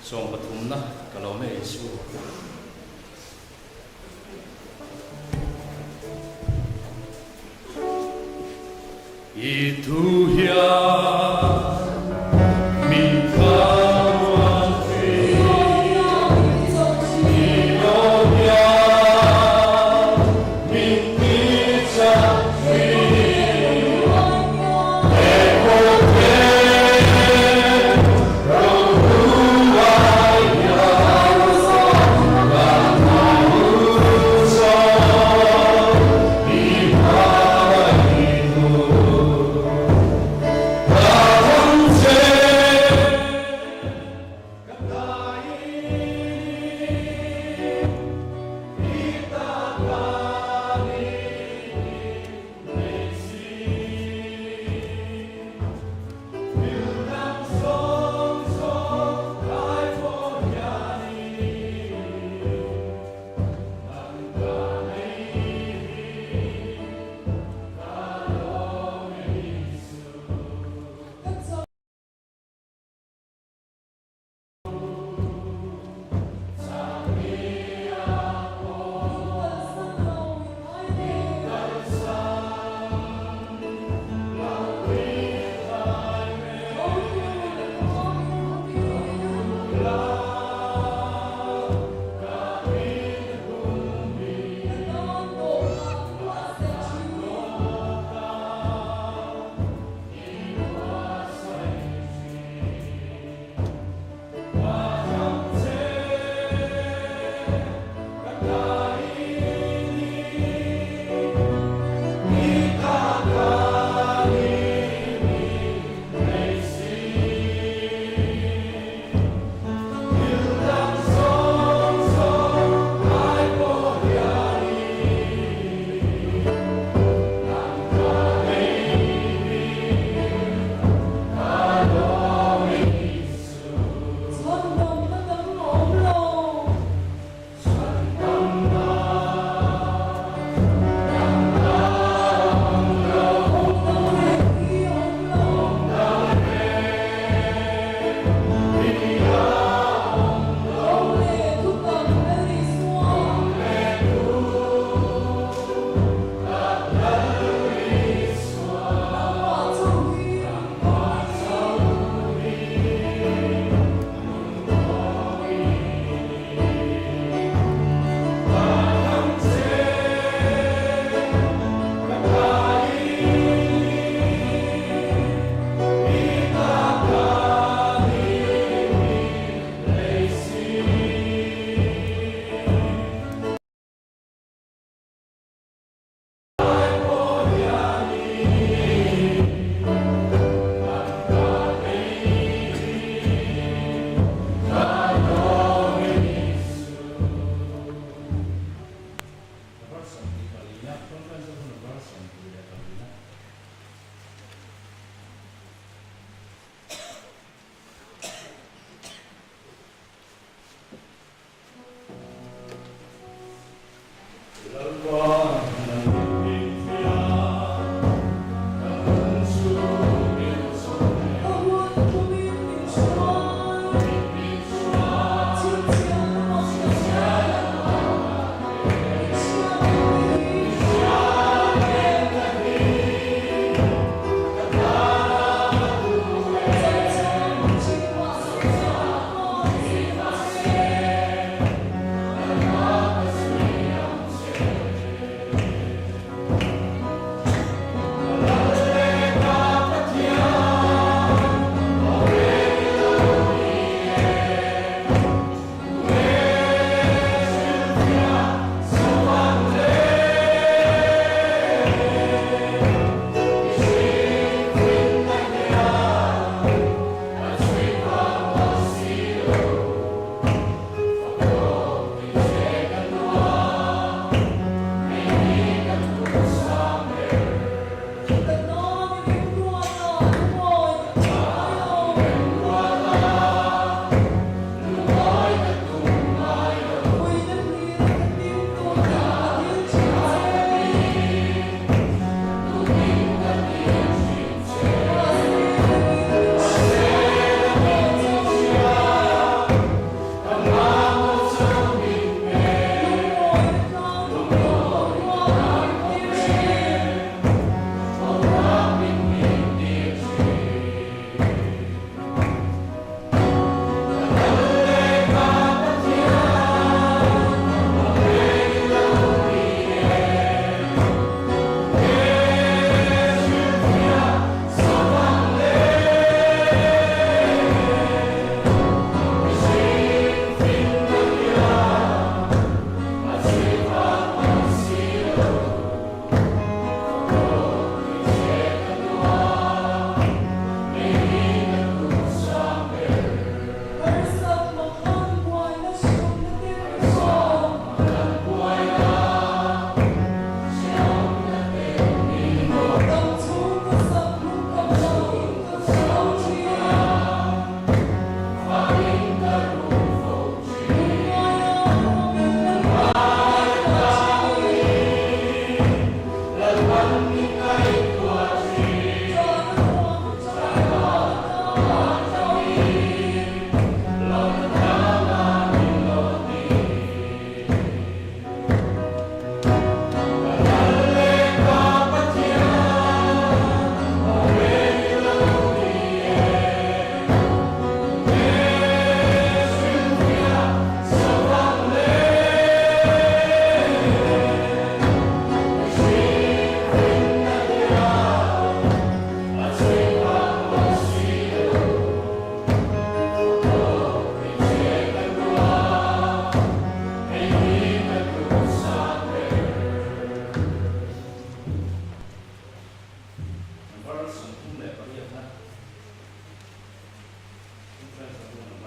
Sawmpathumna ka lawm e Isu. I thu hian min thlamuan thin, i aw hian min tichak thin. He khawvel rohluai hian kan hmuh zawng i hmangaih tur.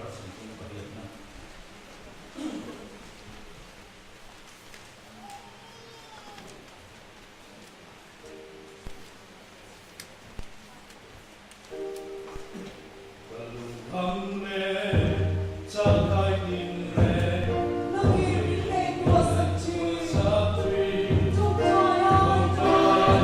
Pariatna. Ka lungkham leh changkai tin reng. Nangin min ngaihtuah sak thin. Sak thin. Tawngtai a Tawngtai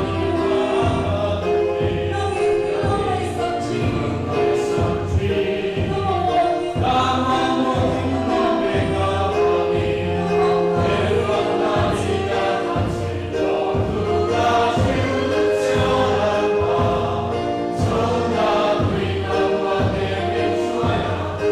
a tui. Nangin min lo ngaihsak thin. Ngaihsak thin. Ka mamawh tin. Ka mamawh tin min pe ka vangin. Ka He fakna chi ka tan che lawmthu ka hrilh chhiar ang a. Chona tui kam a hnem min hruai a.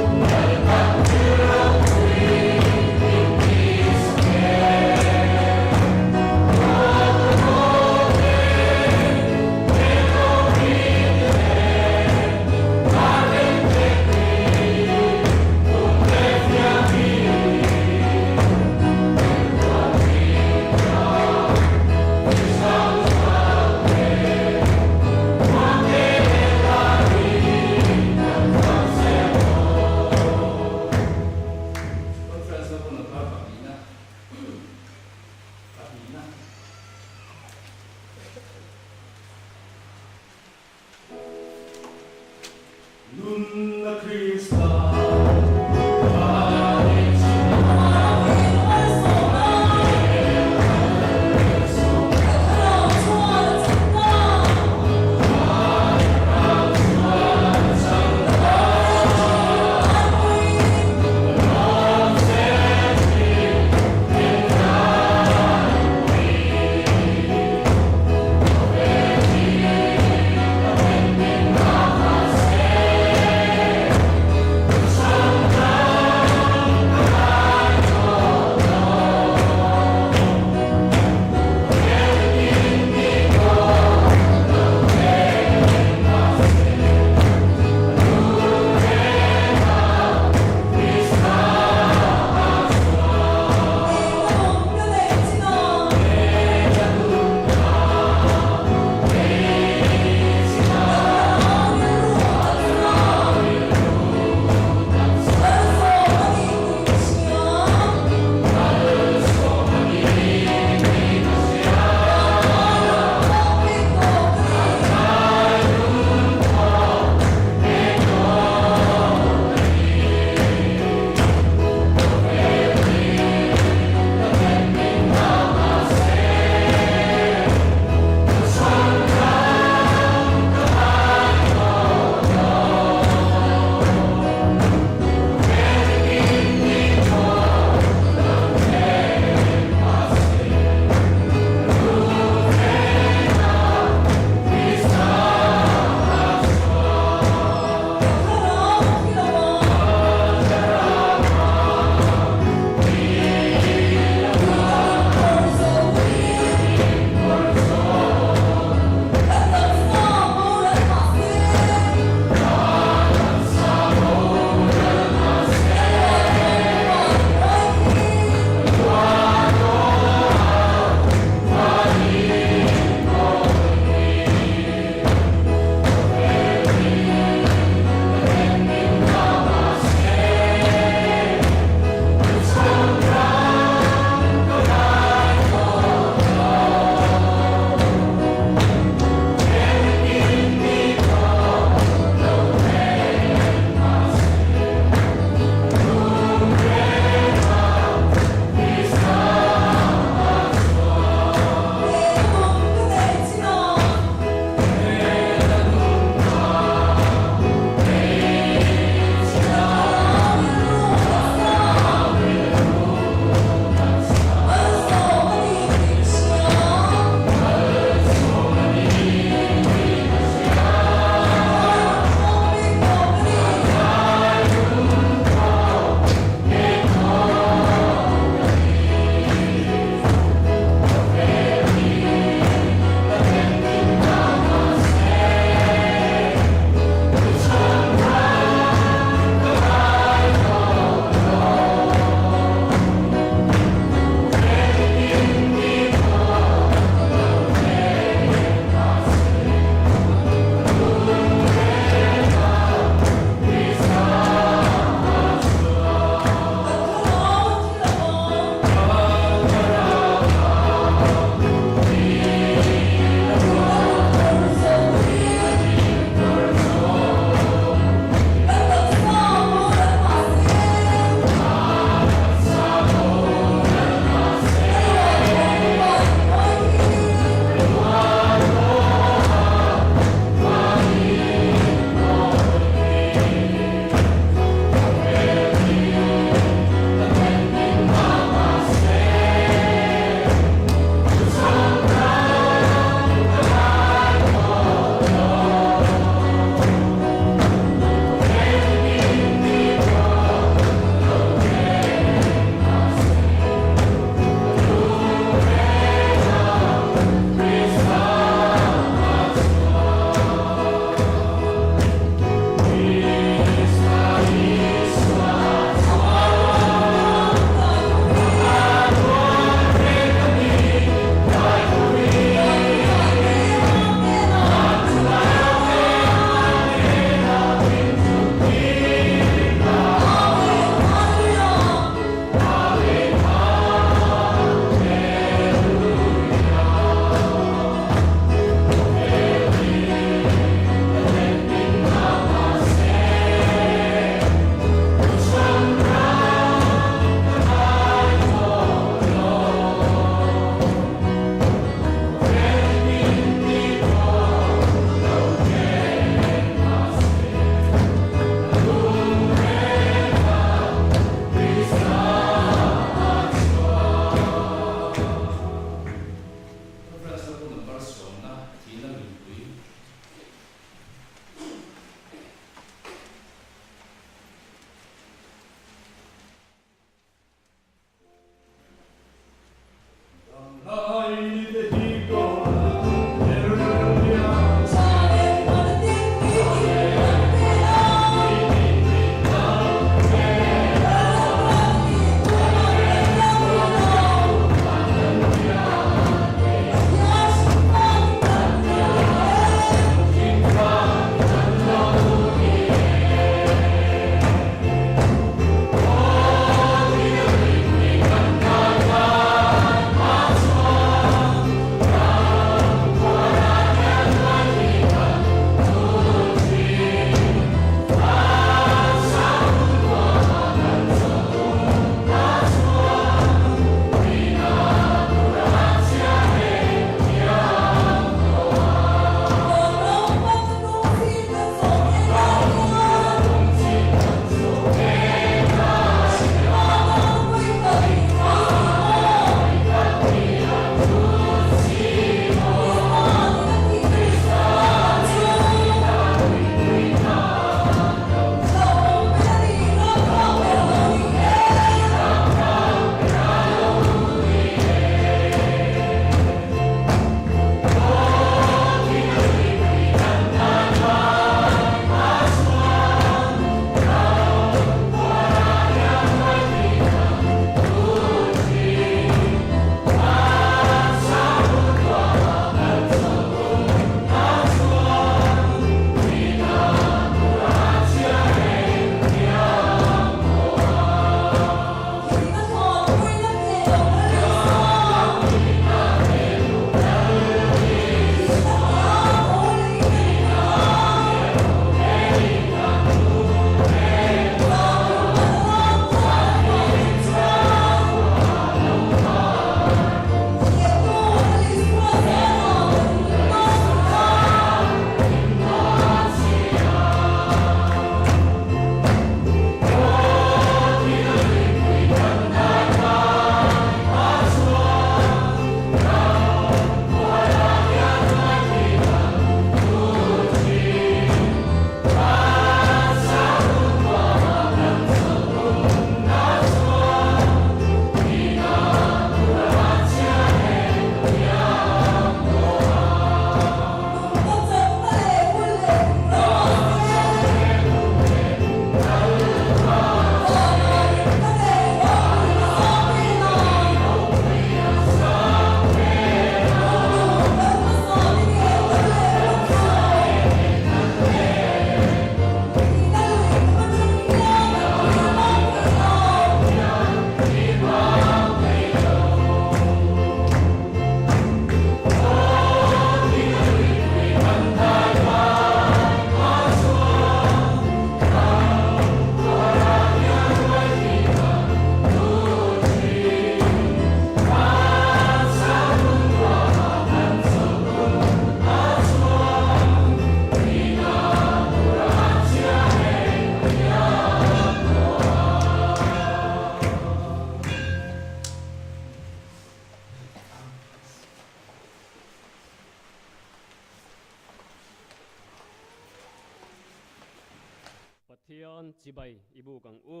Pathian chibai i buk ang u.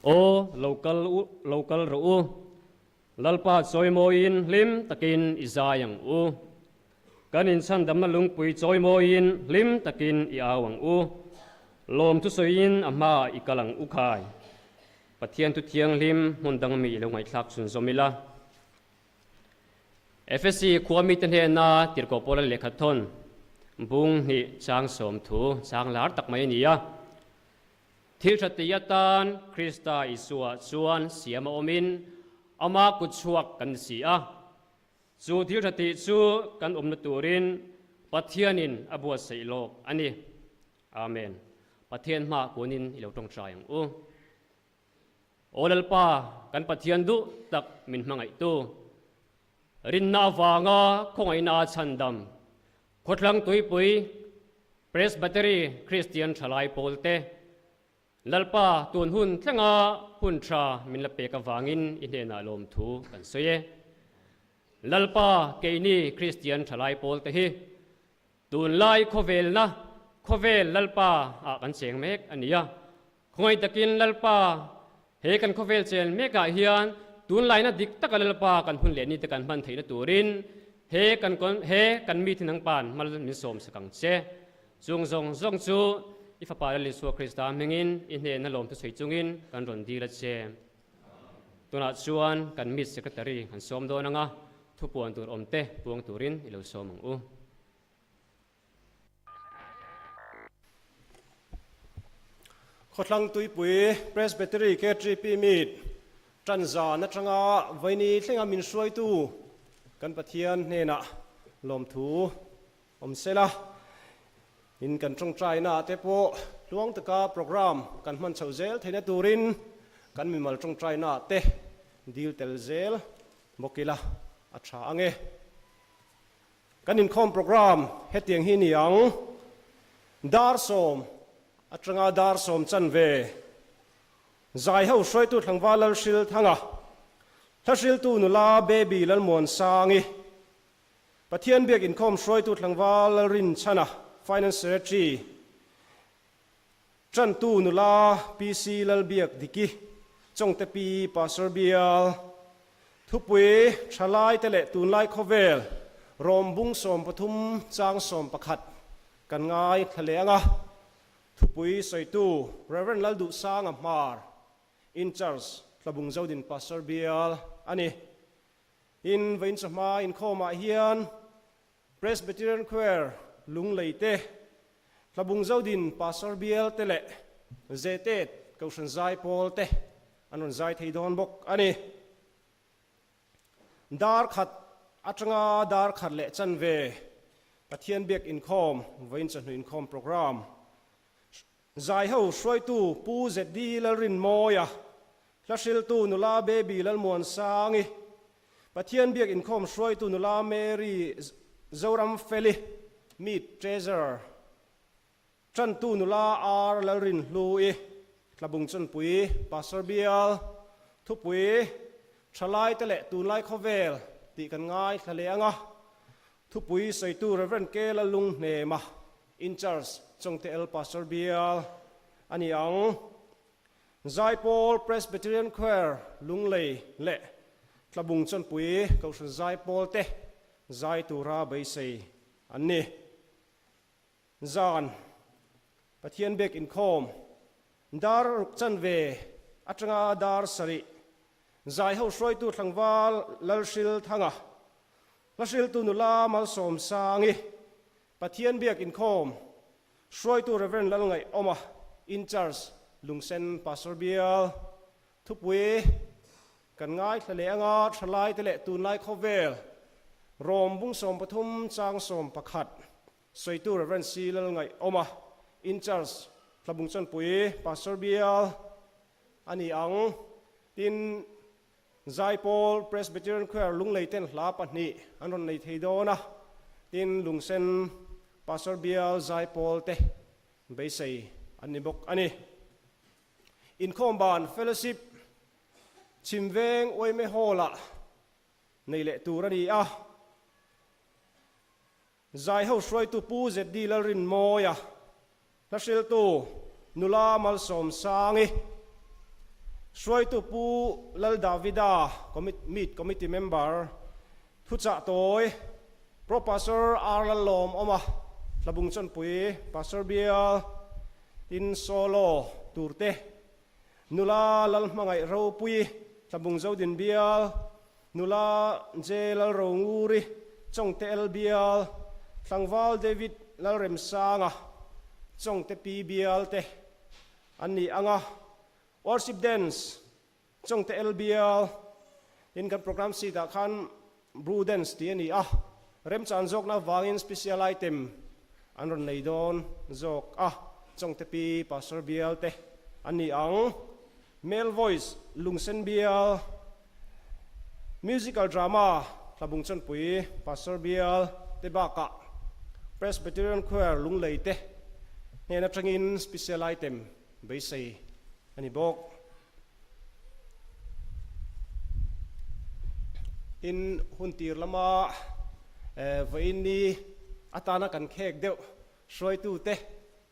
Aw, lo kal u, lo kal rawh u. Lalpa chawimawiin hlim takin i zai ang u. Kan inchhandamna lungpui chawimawiin hlim takin i au ang u. Lawm thusawiin a hmaah i kal ang u khai. Pathian thu thianghlim hmun dang mi i lo ngaihthlak chhunzawm ila. Efesi khua mite hnena tirhkoh Paula lehkha thawn bung hnih chang sawmthu chang lar tak mai a ni a. Thil tha tih atan Krista Isua chuan siam a awmin ama kut chhuak kan ni si a. Chu thil tha tih chu kan awmna turin Pathianin a buatsaih lawk a ni. Amen. Pathian hmaah kunin i lo tawngtai ang u. Aw Lalpa, kan Pathian duh tak min hmangaihtu, rinna avanga khawngaihna a chhandam, khawthlang tuipui Presbytery Kristian thalai pawlte, Lalpa tun hun thlenga hun tha min la pek avangin i hnenah lawmthu kan sawi e. Lalpa, keini Kristian thalai pawlte hi Tunlai khawvelna, khawvel Lalpa ah kan cheng mek a ni a. Khawngaih takin Lalpa, he kan khawvel chen mekah hian tunlaina dik taka Lalpa kan hun leh nite kan hman theihna turin he kan he kan mi thinang pan mal min sawm sak ang che. Chung zawng zawng chu i Fapa Lal Isua Krista hmingin i hnehna lawm thusawi chungin kan rawn dil a che. Tunah chuan kan Meet Secretary kan sawm dawn anga thupuan tur awmte puang turin i lo sawm ang u. Khawthlang Tuipui Presbytery KTP Meet tan zan atanga vaini thlenga min hruaitu kan Pathian hnenah lawmthu awm sela. In kan tawngtaina ah te pawh tluang taka program kan hman chhoh zel theihna turin kan mimal tawngtaina ah te dil tel zel bawk ila a tha ange. Kan inkhawm program hetiang hi ni ang, Dar sawm atanga dar sawm chanve, Zai ho hruaitu Thlangval Lalhril Thanga, Hlahriltu nula Baby Lalmuansangi, Pathian biak inkhawm hruaitu Thlangval Lalrinchhana, Finance Secretary, Ṭantu nula PC Lalbiak Diki, Chawngte Pi Pastor Bial, Thupui Ṭhalaite leh Tunlai Khawvel, Rawm Bung 13 chang 11 kan ngai thla leh ang a, Thupui sawitu Rev. Lalduhsanga Hmar, In Charge, Tlabung Zodin Pastor Bial a ni. In vawiin chawhma inkhawmah hian Presbyterian Choir Lunglei te, Hlabung Zodin Pastor Bial te leh Zetet Kohhran Zaipawl te an rawn zai thei dawn bawk a ni. Dar khat atanga dar khat leh chanve Pathian biak inkhawm vawiin chawhnu inkhawm program Zai ho hruaitu Pu ZD Lalrinmawia, Hlahriltu nula Baby Lalmuansangi, Pathian biak inkhawm hruaitu nula Mary Zoramfeli, Meet Treasurer, Tantu nula R Lalrinhlui, Tlabung Chawnpui, Pastor Bial, Thupui, Thalaite leh Tunlai Khawvel tih kan ngaithla leh ang a, Thupui sawitu Rev. K Lalunghnema, In charge Chawngte El Pastor Bial a ni ang. Zaipawl Presbyterian Choir Lunglei leh Tlabung Chawnpui Kohhran Zaipawl te zai tura beisei an ni. Zan Pathian biak inkhawm dar ruk chanve atanga dar sarih zai ho hruaitu tlangval Lalhril Thanga, Hlahriltu nula Malsawmsangi, Pathian biak inkhawm hruaitu Rev. Lalngaihawma, In Charge, Lungsen Pastor Bial, Thupui kan ngaithla leh anga thalaite leh tunlai khawvel Rawm bung 13 chang 11 sawitu Rev. C. Lalngaihawma, In Charge, Tlabung Chawnpui Pastor Bial a ni ang. Tin, Zaipawl Presbyterian Choir Lunglei ten hla pahnih an rawn nei thei dawn a, tin Lungsen Pastor Bial Zaipawl te beisei an ni bawk a ni. Inkhawm ban Fellowship Chhimveng Uaime Hall-ah nei leh tur a ni a. Zai ho hruaitu Pu ZD Lalrinmawia, hlahriltu Nula Malsawmsangi, Hruaitu Pu Lal Davida, Meet Committee Member, Thuchah Tawi, Pro Pastor R Lallawm awma Hlabung Chawnpui, Pastor Bial, tin Solo turte, Nula Lalhmangaih Ropui, Hlabung Zodin Bial, Nula J Lalronguri, Chawngte L Bial, Tlangval David Lalremsanga, Chawngte P Bial te an ni ang a. Worship Dance, Chawngte L Bial, tin kan program sheet ah khan Bru Dance tih a ni a, remchan zawkna avangin special item an rawn nei dawn zawk a, Chawngte P Pastor Bial te an ni ang. Male Voice, Lungsen Bial, Musical Drama, Hlabung Chawnpui, Pastor Bial te bakah Presbyterian Choir Lunglei te hnen atangin Special Item beisei a ni bawk. Tin, hun tir lama vawiin ni atana kan khek deuh Hruaitute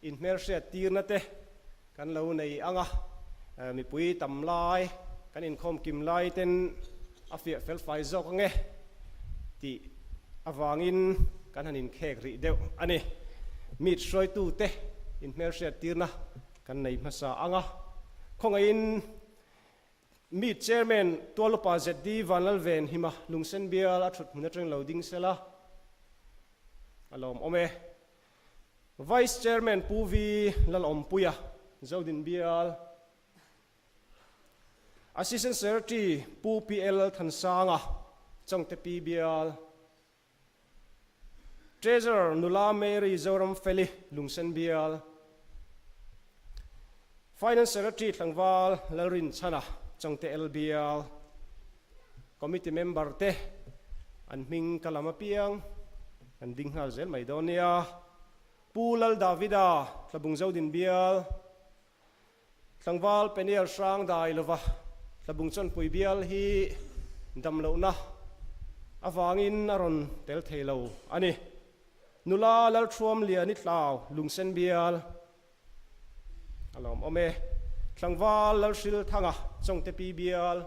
inhmelhriat tirna te kan lo nei ang a, mipui tam lai kan inkhawm kim lai ten a fiah felfai zawk ang e tih avangin kan han inkhek rih deuh a ni. Meet hruaitute inhmelhriat tirna kan nei hmasa ang a, khawngaihin Meet Chairman Tualupa ZD Vanlalven Hima Lungsen bial a thut hmun atang lo ding sela a lawmawm e. Vice Chairman Pu V Lalawmpuia Zodin bial, Assistant Secretary Pu PL Lalthansanga Chawngte Pi bial, Treasurer Nula Mary Zoramfeli Lungsen bial, Finance Secretary Tlangval Lalrinchhana Chawngte L bial, Committee member te an hming ka lam apiang an ding nghal zel mai dawn nia. Pu Lal Davida Tlabung Zodin bial, Tlangval Peniel hrang dai lova Tlabung Chawnpui bial hi damlohna avangin a rawn tel thei lo a ni. Nula Lalthuam Liani Tlau Lungsen bial a lawmawm e. Tlangval Lalhril Thanga Chawngte Pi bial,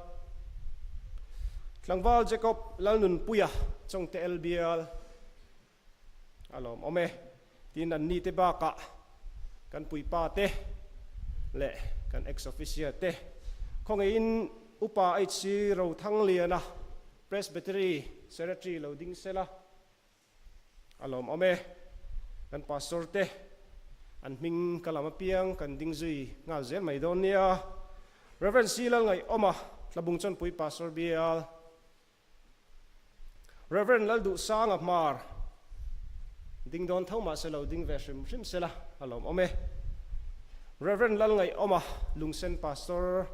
Tlangval Jacob Lalnunpuia Chawngte L bial, A lawmawm e. Tin an nite bakah kan puipa te leh kan ex officio te khawngaihin Upa HC Rothangliana Presbytery Secretary lo ding sela a lawmawm e. Kan Pastor te an hming ka lam apiang kan ding zui nghal zel mai dawn nia. Rev. C Lalngaihawma Tlabung Chawnpui Pastor Bial. Rev. Lalduhsanga Hmar, Ding dawn tho mah se lo ding ve hrim hrim sela a lawmawm e. Rev. Lalngaihawma, Lungsen Pastor,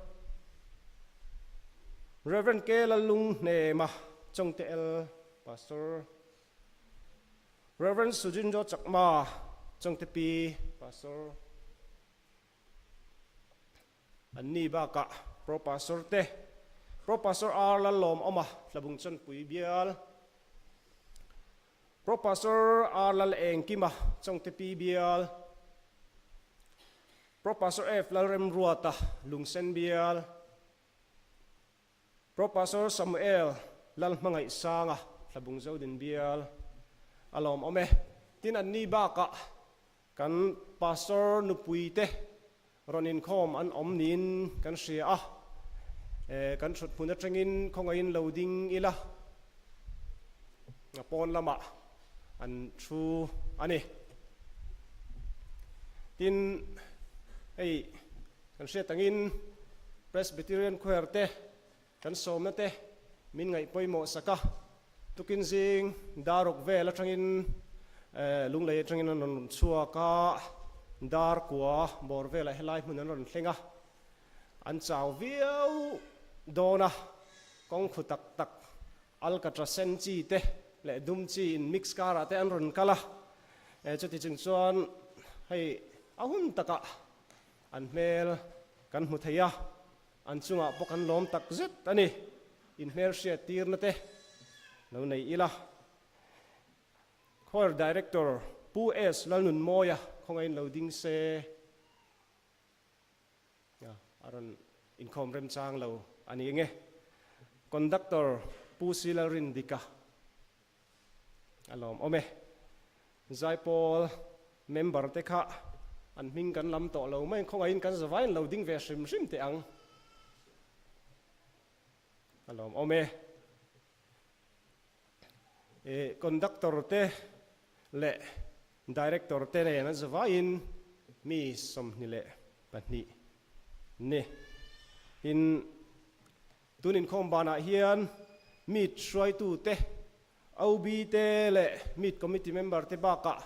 Rev. K. Lallunghnema, Chawngte L. Pastor, Rev. Sujinjo Chakma, Chawngte P. Pastor, Anni bakah Pro Pastor te, Pro Pastor R Lallawmawma Tlabung Chawnpui bial, Pro Pastor R Lal Engkima Chawngte Pi bial, Pro Pastor F Lalremruata Lungsen bial, Pro Pastor Samuel Lalhmangaihsanga Tlabung Zodin bial a lawmawm e. Tin anni bakah kan Pastor nupui te rawn inkhawm an awm niin kan hria a, kan thut hmun atangin khawngaihin lo ding ila a pawn lamah an thu a ni. Tin hei Kan hriat angin Presbyterian Choir te kan sawmna te min ngaih pawimawh sak a, tukin zing dar ruk vel atangin Lunglei atangin an rawn chhuak a, dar kua bawr velah helai hmun an rawn thleng a, an chau viau dawn a, kawng khu tak tak alkatra sen chi te leh dum chi in mix karah te an rawn kal a, chuti chung chuan hei a hun takah An hmel kan hmu thei a, an chungah pawh kan lawm tak zet a ni. In hmel hriat tirna te lo nei ila. Choir Director Pu S. Lalnunmawia khawngaihin lo ding se. a rawn inkhawm remchang lo a ni nge. Conductor Pu Si Lalrindika a lawm awm e. Zaipawl member te kha an hming kan lam tawh lo mai, khawngaihin kan zavaiin lo ding ve hrim hrim teh ang. A lawm awm e. E conductor te leh director te nen an zavaiin mi 22 ni. Tin, tun inkhawm banah hian meet hruaitu te, OB te leh meet committee member te bakah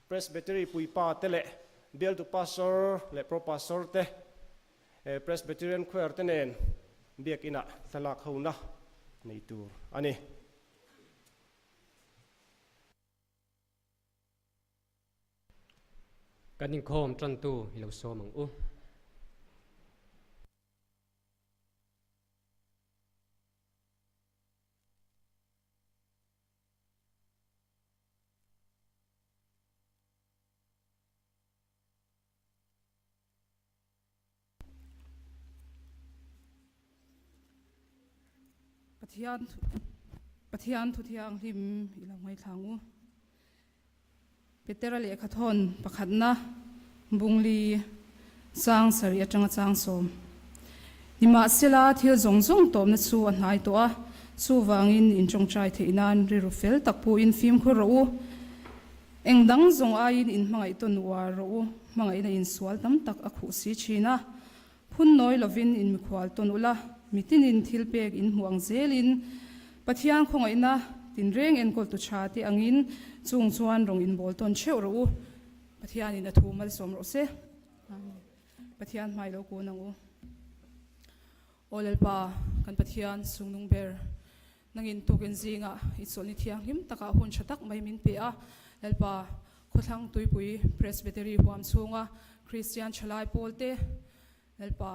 Presbytery puipa te leh bialtu pastor leh pro pastor te, Presbyterian Choir te nen biakinah thlalak hona nei tur a ni. Kan inkhawm tantu i lo sawm ang u. Pathian Pathian thu thianghlim i lo ngaithlang u. Petera lehkha thawn pakhatna bungli chang sarih atanga chang sawm. Nimahsela thil zawng zawng tawpna chu a hnai tawh a, chuvangin in tawngtai theih nan rilru fel tak puhin fimkhur rawh u. Eng dang zawng aiin in hmangaih tawn uar rawh u, hmangaihna insual tam tak a khuh si thin a. Phun nawi lovin in mikhual tawn ula, mitinin thil pek in hmuh ang zelin Pathian khawngaihna tinreng enkawltu tha te angin chung chuan rawng inbawl tawn theuh rawh u. Pathianin a thu malsawm rawh se. Amen. Pathian hmai lo kun ang u. Aw Lalpa, kan Pathian chungnung ber, Nangin tukin zingah i chawlhni thianghlim takah hun tha tak mai min pe a, Lalpa, Khawthlang Tuipui Presbytery huam chhunga Kristian thalai pawlte, Lalpa,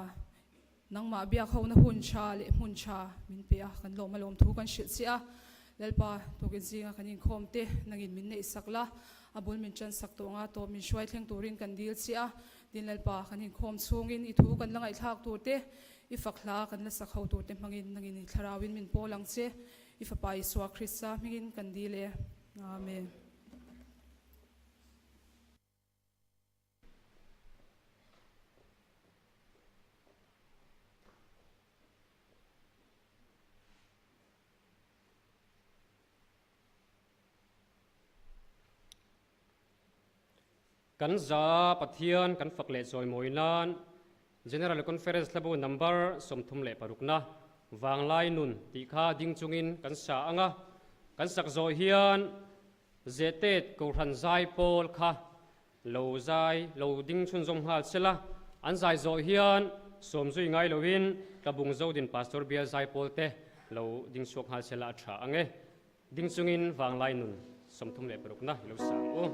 nangmah biak hona hun tha leh hmun tha min pe a, kan lawm alawm thu kan hrilh che a, Lalpa, tukin zinga kan inkhawm te nangin min neih sak la, a bul min tan sak tawh anga tawp min hruai thleng turin kan dil che a, Tin Lalpa, kan inkhawm chhungin i thu kan la ngaihthlak tur te, i fak hla kan la sak ho tur te hmangin nangin i thlarauin min pawl ang che, i Fapa Isua Krista hmingin kan dil e. Amen. Kan za Pathian kan fak leh chawimawi nan General Conference hlabu number 36 na Vanglai Nun tih kha ding chungin kan sa ang a, kan sak zawh hian Zehtet Kohhran zai pawl kha lo zai lo ding chhunzawm nghal sela, an zai zawh hian sawmzui ngai loin Tlabung Zodin Pastor Bial zai pawl te lo ding chhuak nghal sela a tha ang e. Ding chungin Vanglai Nun 36 na i lo sang u.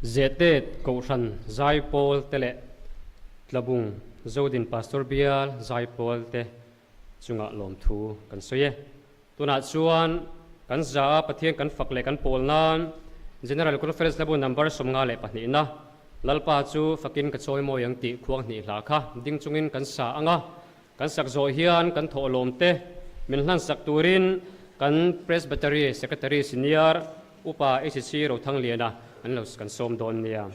Zehtet Kohhran Zaipawl te leh Tlabung Zodin Pastor Bial Zaipawl te chungah lawmthu kan sawi e. Tunah chuan kan za a Pathian kan fak leh kan pawl nan General Conference hlabu number 52 na Lalpa chu fakin ka chawi mawi ang tih khuang hnih hla kha ding chungin kan sa ang a, kan sak zawh hian kan thawhlawm te min hlan sak turin kan Presbytery Secretary Senior Upa HC Rothangliana an lo kan sawm dawn nia.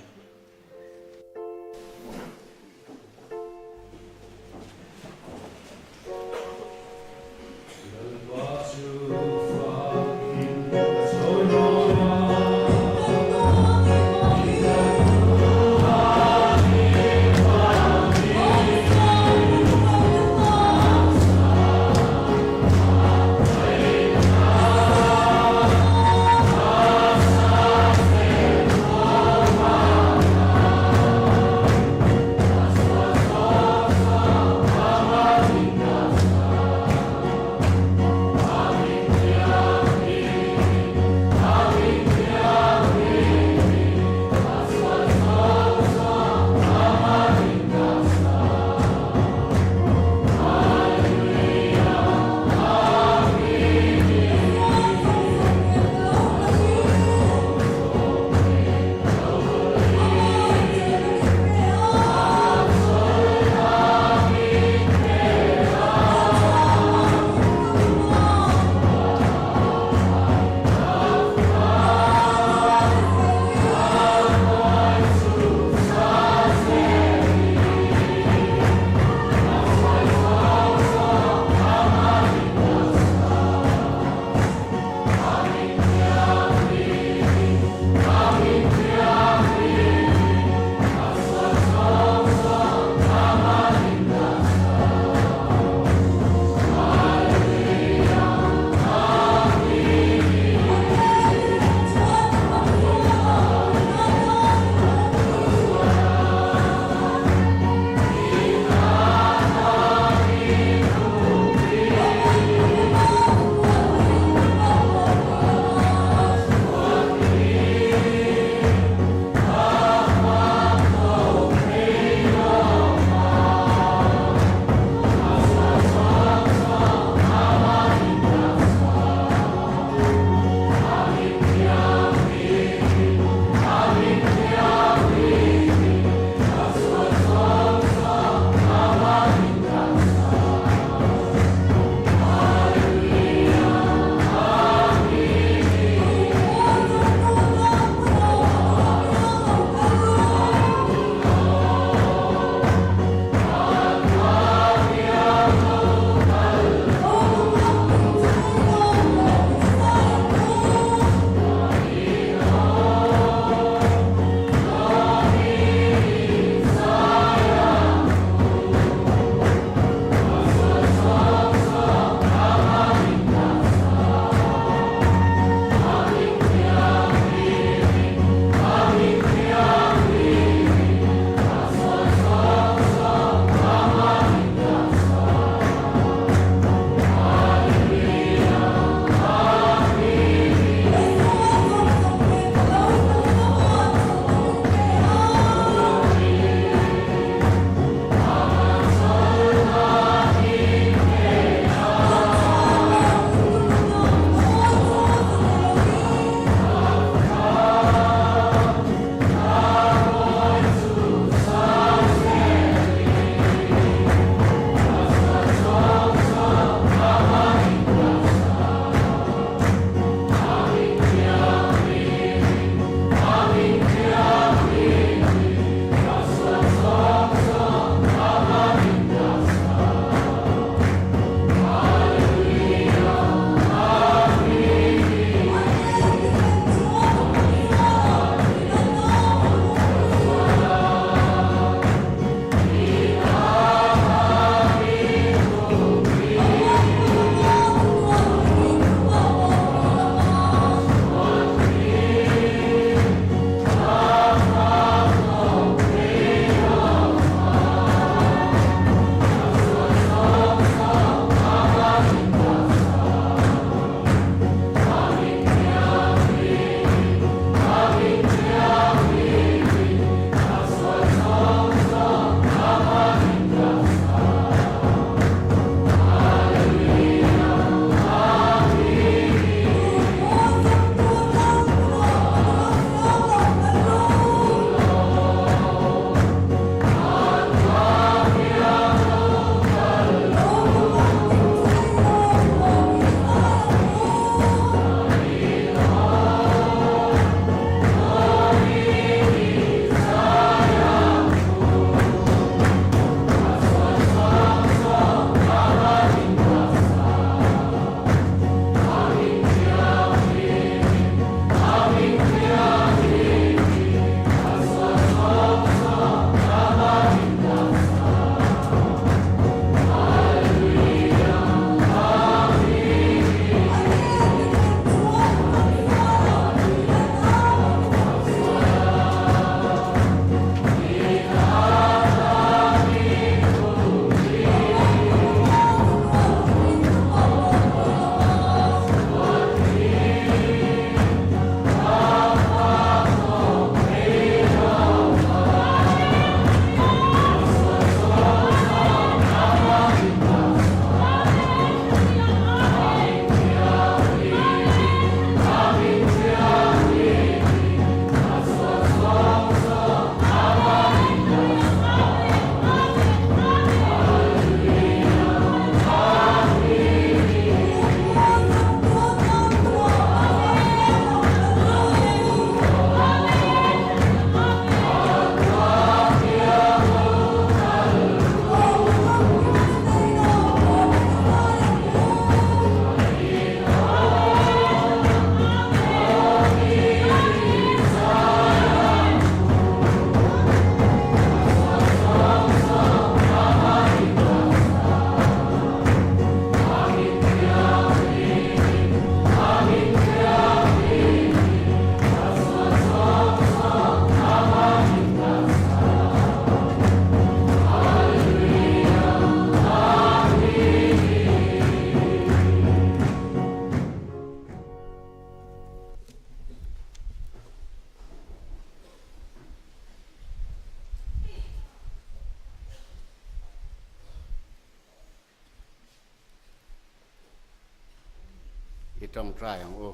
tawngtai ang u.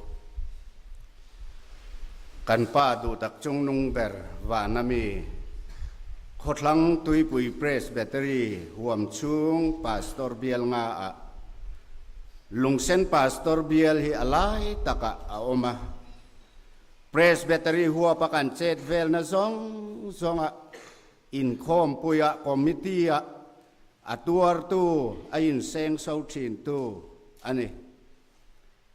Kan Pa duhtak chungnung ber vana mi Khawthlang Tuipui Presbytery huam chhung Pastor bial nga ah Lungsen Pastor bial hi a lai takah a awm a. Presbytery huapa kan chet velna zawng zawngah inkhawmpuia committee-ah a tuartu a insengso thintu a ni.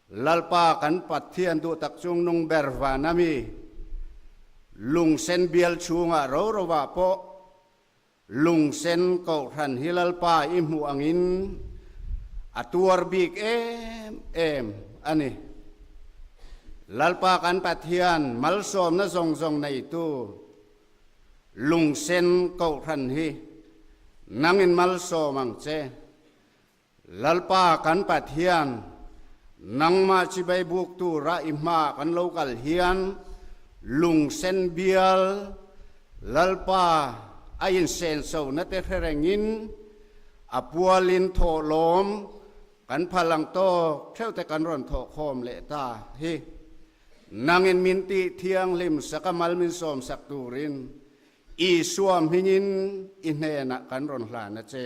Lalpa kan Pathian duhtak chungnung ber van a mi, lungsen bial chhungah ro rovah pawh lungsen kohhran hi Lalpa i hmuh angin a tuar bik em em a ni. Lalpa kan Pathian malsawmna zawng zawng neitu lungsen kohhran hi nangin malsawm ang che. Lalpa kan Pathian, nangmah chibai buk tura i hmaah kan lo kal hian lungsen bial Lalpa a insenso na te hre rengin a pualin thawhlawm kan phal ang tawk theuh te kan rawn thawhkhawm leh ta hi. Nangin min tih thianghlim sak a mal min sawmsak turin Isua hmingin i hnenah kan rawn hlan a che.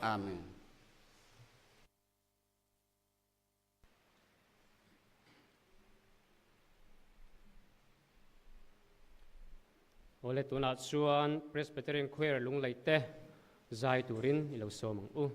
Amen. Awle tunah chuan Presbyterian Choir lunglei te zai turin i lo sawm ang u.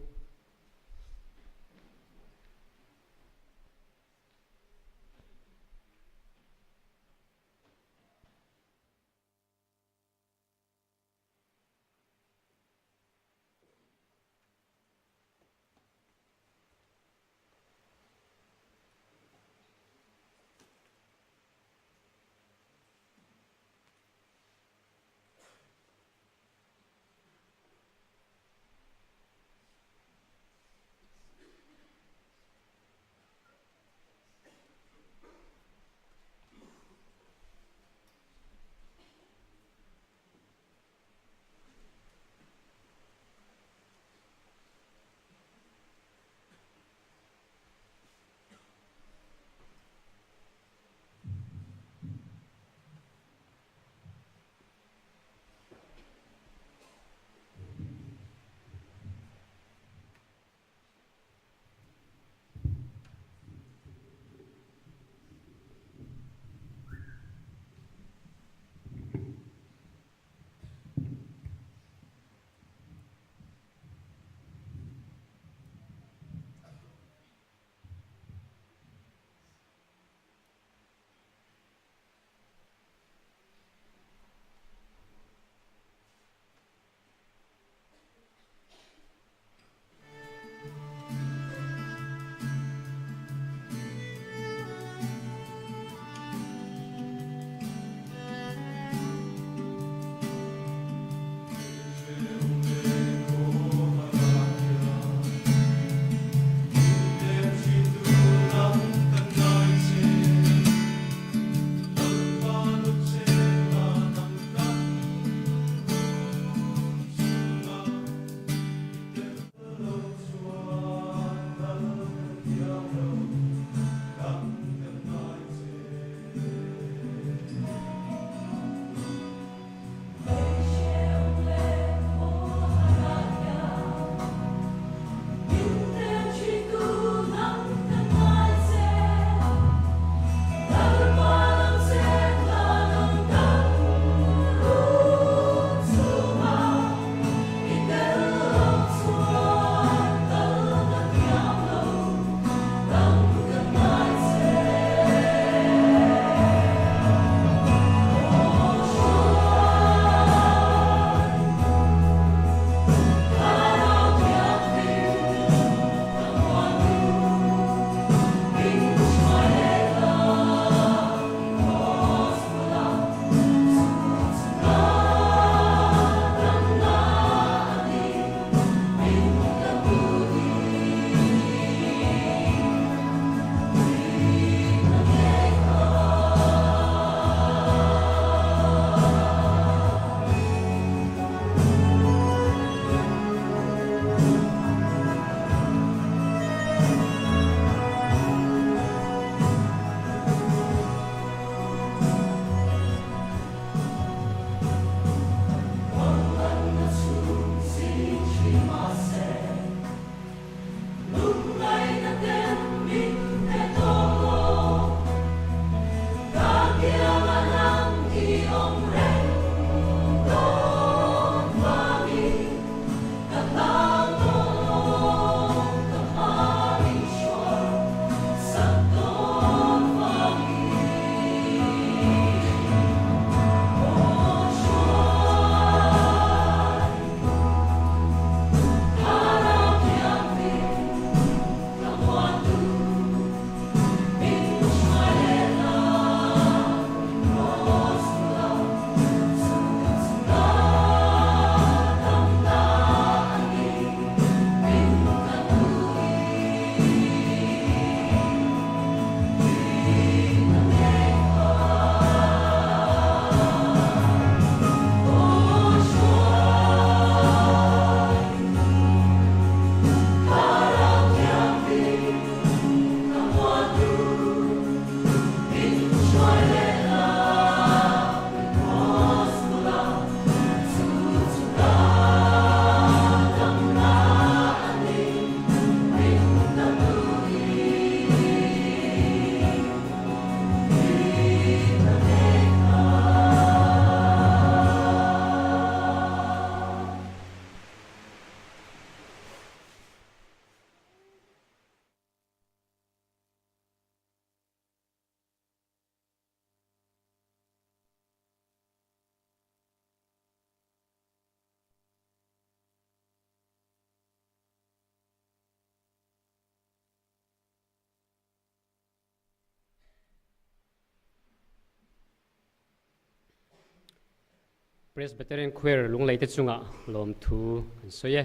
Presbyterian Choir lunglei te chungah lawmthu kan sawi e.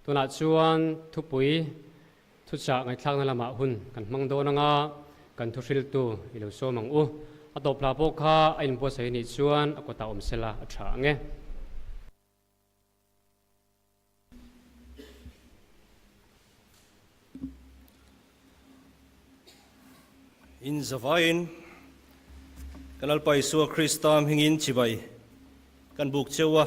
Tunah chuan thupui thuchah ngaihthlakna lamah hun kan hmang dawn anga kan thuhriltu i lo sawm ang u. A tawp hla pawh kha a inbuatsaih anih chuan a kawtah awm sela a tha ang e. In zavaiin kan Lalpa Isua Krista hmingin chibai kan buk cheu a.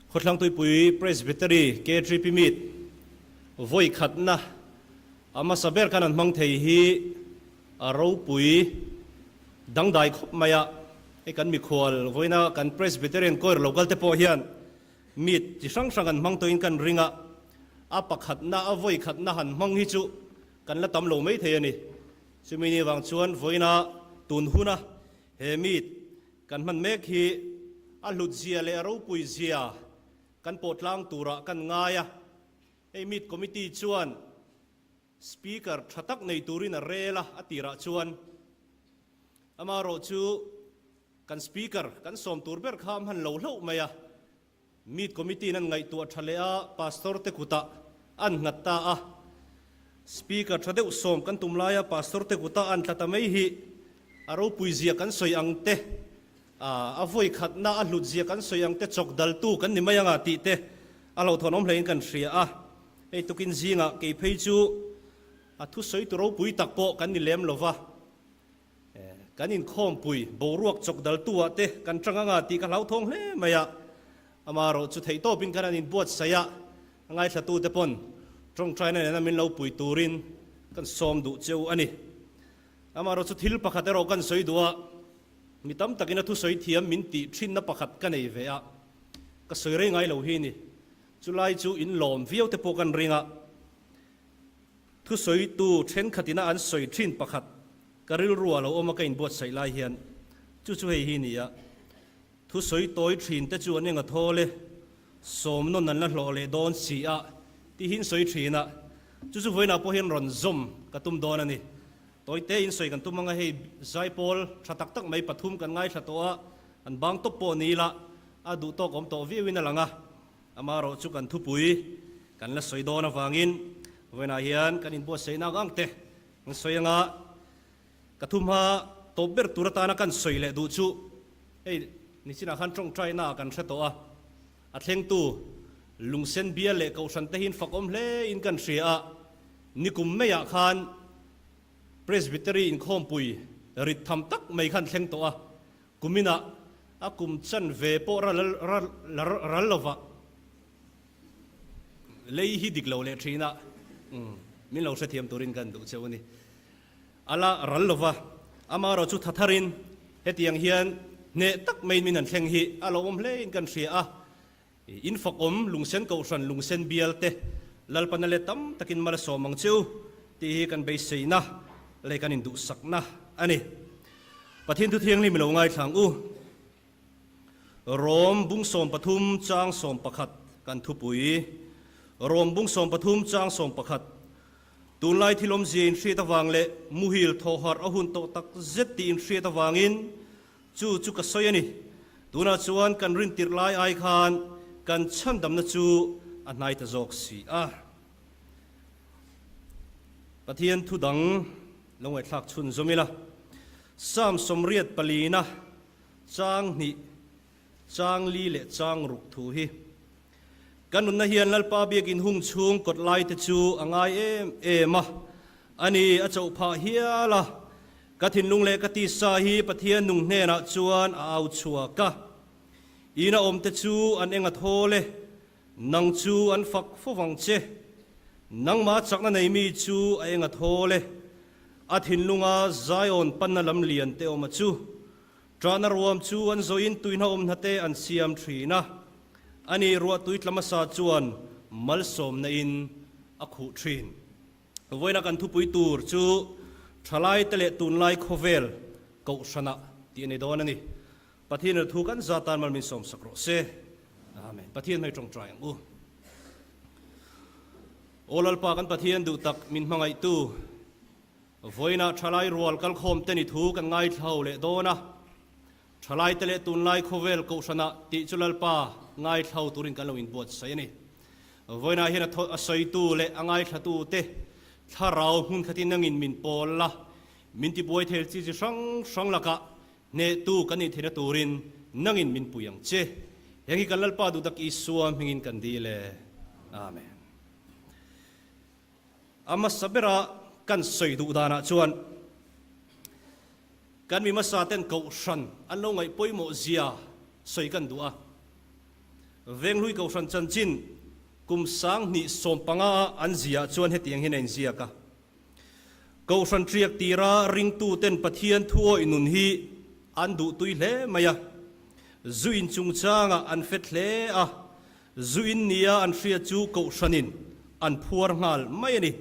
Khawthlang Tuipui Presbytery KTP Meet vawi khatna a hmasa ber khan an hmang thei hi a ropui dangdai khawp mai a. Hei kan mikhual vawiina kan Presbyterian Choir local te pawh hian meet chi hrang hrang an hmang tawhin kan ring a, a pakhatna a vawi khatna han hmang hi chu kan la tam lo mai thei a ni. Chumi ni vang chuan vawiina tun huna he meet kan hman mek hi a hlut zia leh a ropui zia kan pawh tlang turah kan ngai a. Hei meet committee chuan Speaker tha tak nei turin a rel a, a tirah chuan amaherawh chu kan Speaker kan sawm tur ber kha a hman lo hlauh mai a, Meet Committee in an ngaihtuah tha leh a, Pastor te kutah an nghat ta a, Speaker tha deuh sawm kan tum laia Pastor te kutah an tla ta mai hi a ropui zia kan sawi ang te, a vawi khatna a hlut zia kan sawi ang te chawk daltu kan ni mai anga tih te a hlauhthawnawm hlein kan hria a. Hei tukin zingah kei phei chu a thusawi tu ropui tak pawh kan ni lem lova, kan inkhawmpui boruak chawk daltu ah te kan tang anga tih ka hlauthawng hle mai a, amaherawh chu theihtawpin kan han inbuatsaih a, a ngaithlatu te pawn tawngtaina nena min lo pui turin kan sawm duh cheu a ni. Amaherawh chu thil pakhat erawh kan sawi duh a, mi tam takin a thusawi thiam min tih thinna pakhat ka nei ve a, ka sawi rei ngai lo hi ni. Chulai chu in lawm viau te pawh kan ring a, thusawitu thenkhatina an sawi thin pakhat ka rilru ah lo awm a ka inbuatsaih lai hian chu chu hei hi ni a, thusawi tawi thin te chu an enga thawl e, sawm nawn an la hlawh leh dawn si a tihin sawi thin a, chu chu vawiinah pawh hian rawn zawm ka tum dawn a ni. Tawi te in sawi kan tum anga hei zaipawl tha tak tak mai pathum kan ngaithla tawh a, an bang tawp pawh ni ila a duh tawk awm tawh viauin a lang a. Amaherawh chu kan thupui kan la sawi dawn avangin vawiinah hian kan inbuatsaihna ang ang te kan sawi anga ka thumha tawp ber tur atana kan sawi leh duh chu hei nichinah khan tawngtaina ah kan hre tawh a, a thlengtu lungsen bial leh kohhran te hi fakawm hle in kan hria a, nikum maiah khan Presbytery inkhawmpui rit tham tak mai khan thleng tawh a. Kuminah a kum chan ve pawh ral lova lei hi dik lo leh thin a, min lo hrethiam turin kan duh cheu a ni. A la ral lova, amaherawh chu tha tharin hetiang hian hneh tak maiin min han thleng hi a lo awm hlein kan hria a, in fakawm lungsen kohhran lungsen bial te Lalpana let tam takin mal a sawm ang cheu tih hi kan beiseina leh kan induhsakna a ni. Pathian thu thianghlim i lo ngaithla ang u. Rom bung 13 chang 11 kan thupui. Rom bung 13 chang 11 Tunlai thil awmzia inhriat avang leh muhil thawhharh a hun tawh tak zet tih inhriat avangin chu chu ka sawi a ni. Tunah chuan kan rintirh lai ai khan kan chhandamna chu a hnai ta zawk si a. Pathian thu dang lo ngaihthlak chhun zawm ila, Psalm 84 na chang hnih, chang li leh chang ruk thu hi. Ka nunna hian Lalpa biakin hung chhung kawt lai te chu a ngai em em a, ani a chauh phah hial a, ka thinlung leh ka tisa hi Pathian nung hnenah chuan a au chhuak a. Ina awm te chu an eng a thawl e, Nang chu an fak fo vang che. Nangmah chakna nei mi chu a eng a thawl e. A thinlunga Zion panna lam lian te awm a chu. Ṭahna ruam chu an zawhin tuihna awmhna te an siam ṭhin a. Ani ruahtui tla hmasa chuan malsawmna in a khuh ṭhin. Vawiina kan thupui tur chu ṭhalaite leh tunlai khawvel kohhranah tih a ni dawn a ni. Pathian rilru thu kan za tan mal min sawmsak rawh se. Amen. Pathian hmei tawngtai ang u. Aw Lalpa kan Pathian duh tak min hmangaihtu, vawiinah thalai rual kalkhawm te ni thu kan ngaithla ho leh dawn a. Thalaite leh tunlai khawvel kohhranah tih chu Lalpa ngaithlau turin kan lo inbuatsaih a ni. Vawiinah hian a sawitu leh a ngaithlatute thlarau hmun khatin nangin min pawl la, min tibuai thei chi chi hrang hrang lakah hnehtu kan nih theihna turin nangin min pui ang che. Heng hi kan Lalpa duhtak Isua hmingin kan dil e. Amen. A hmasa bera kan sawi duh danah chuan kan mi hmasa ten kohhran an lo ngaih pawimawh zia sawi kan duh a. Venghlui kohhran chanchin kum 2015 a an ziah chuan hetiang hian a inziak a, Kohhran ṭiak tira ringtu ten Pathian thuawih nun hi an duhtui hle mai a, zu in chungchangah an fet hle a, Zu in nia an hria chu kohhranin an phuar nghal mai a ni.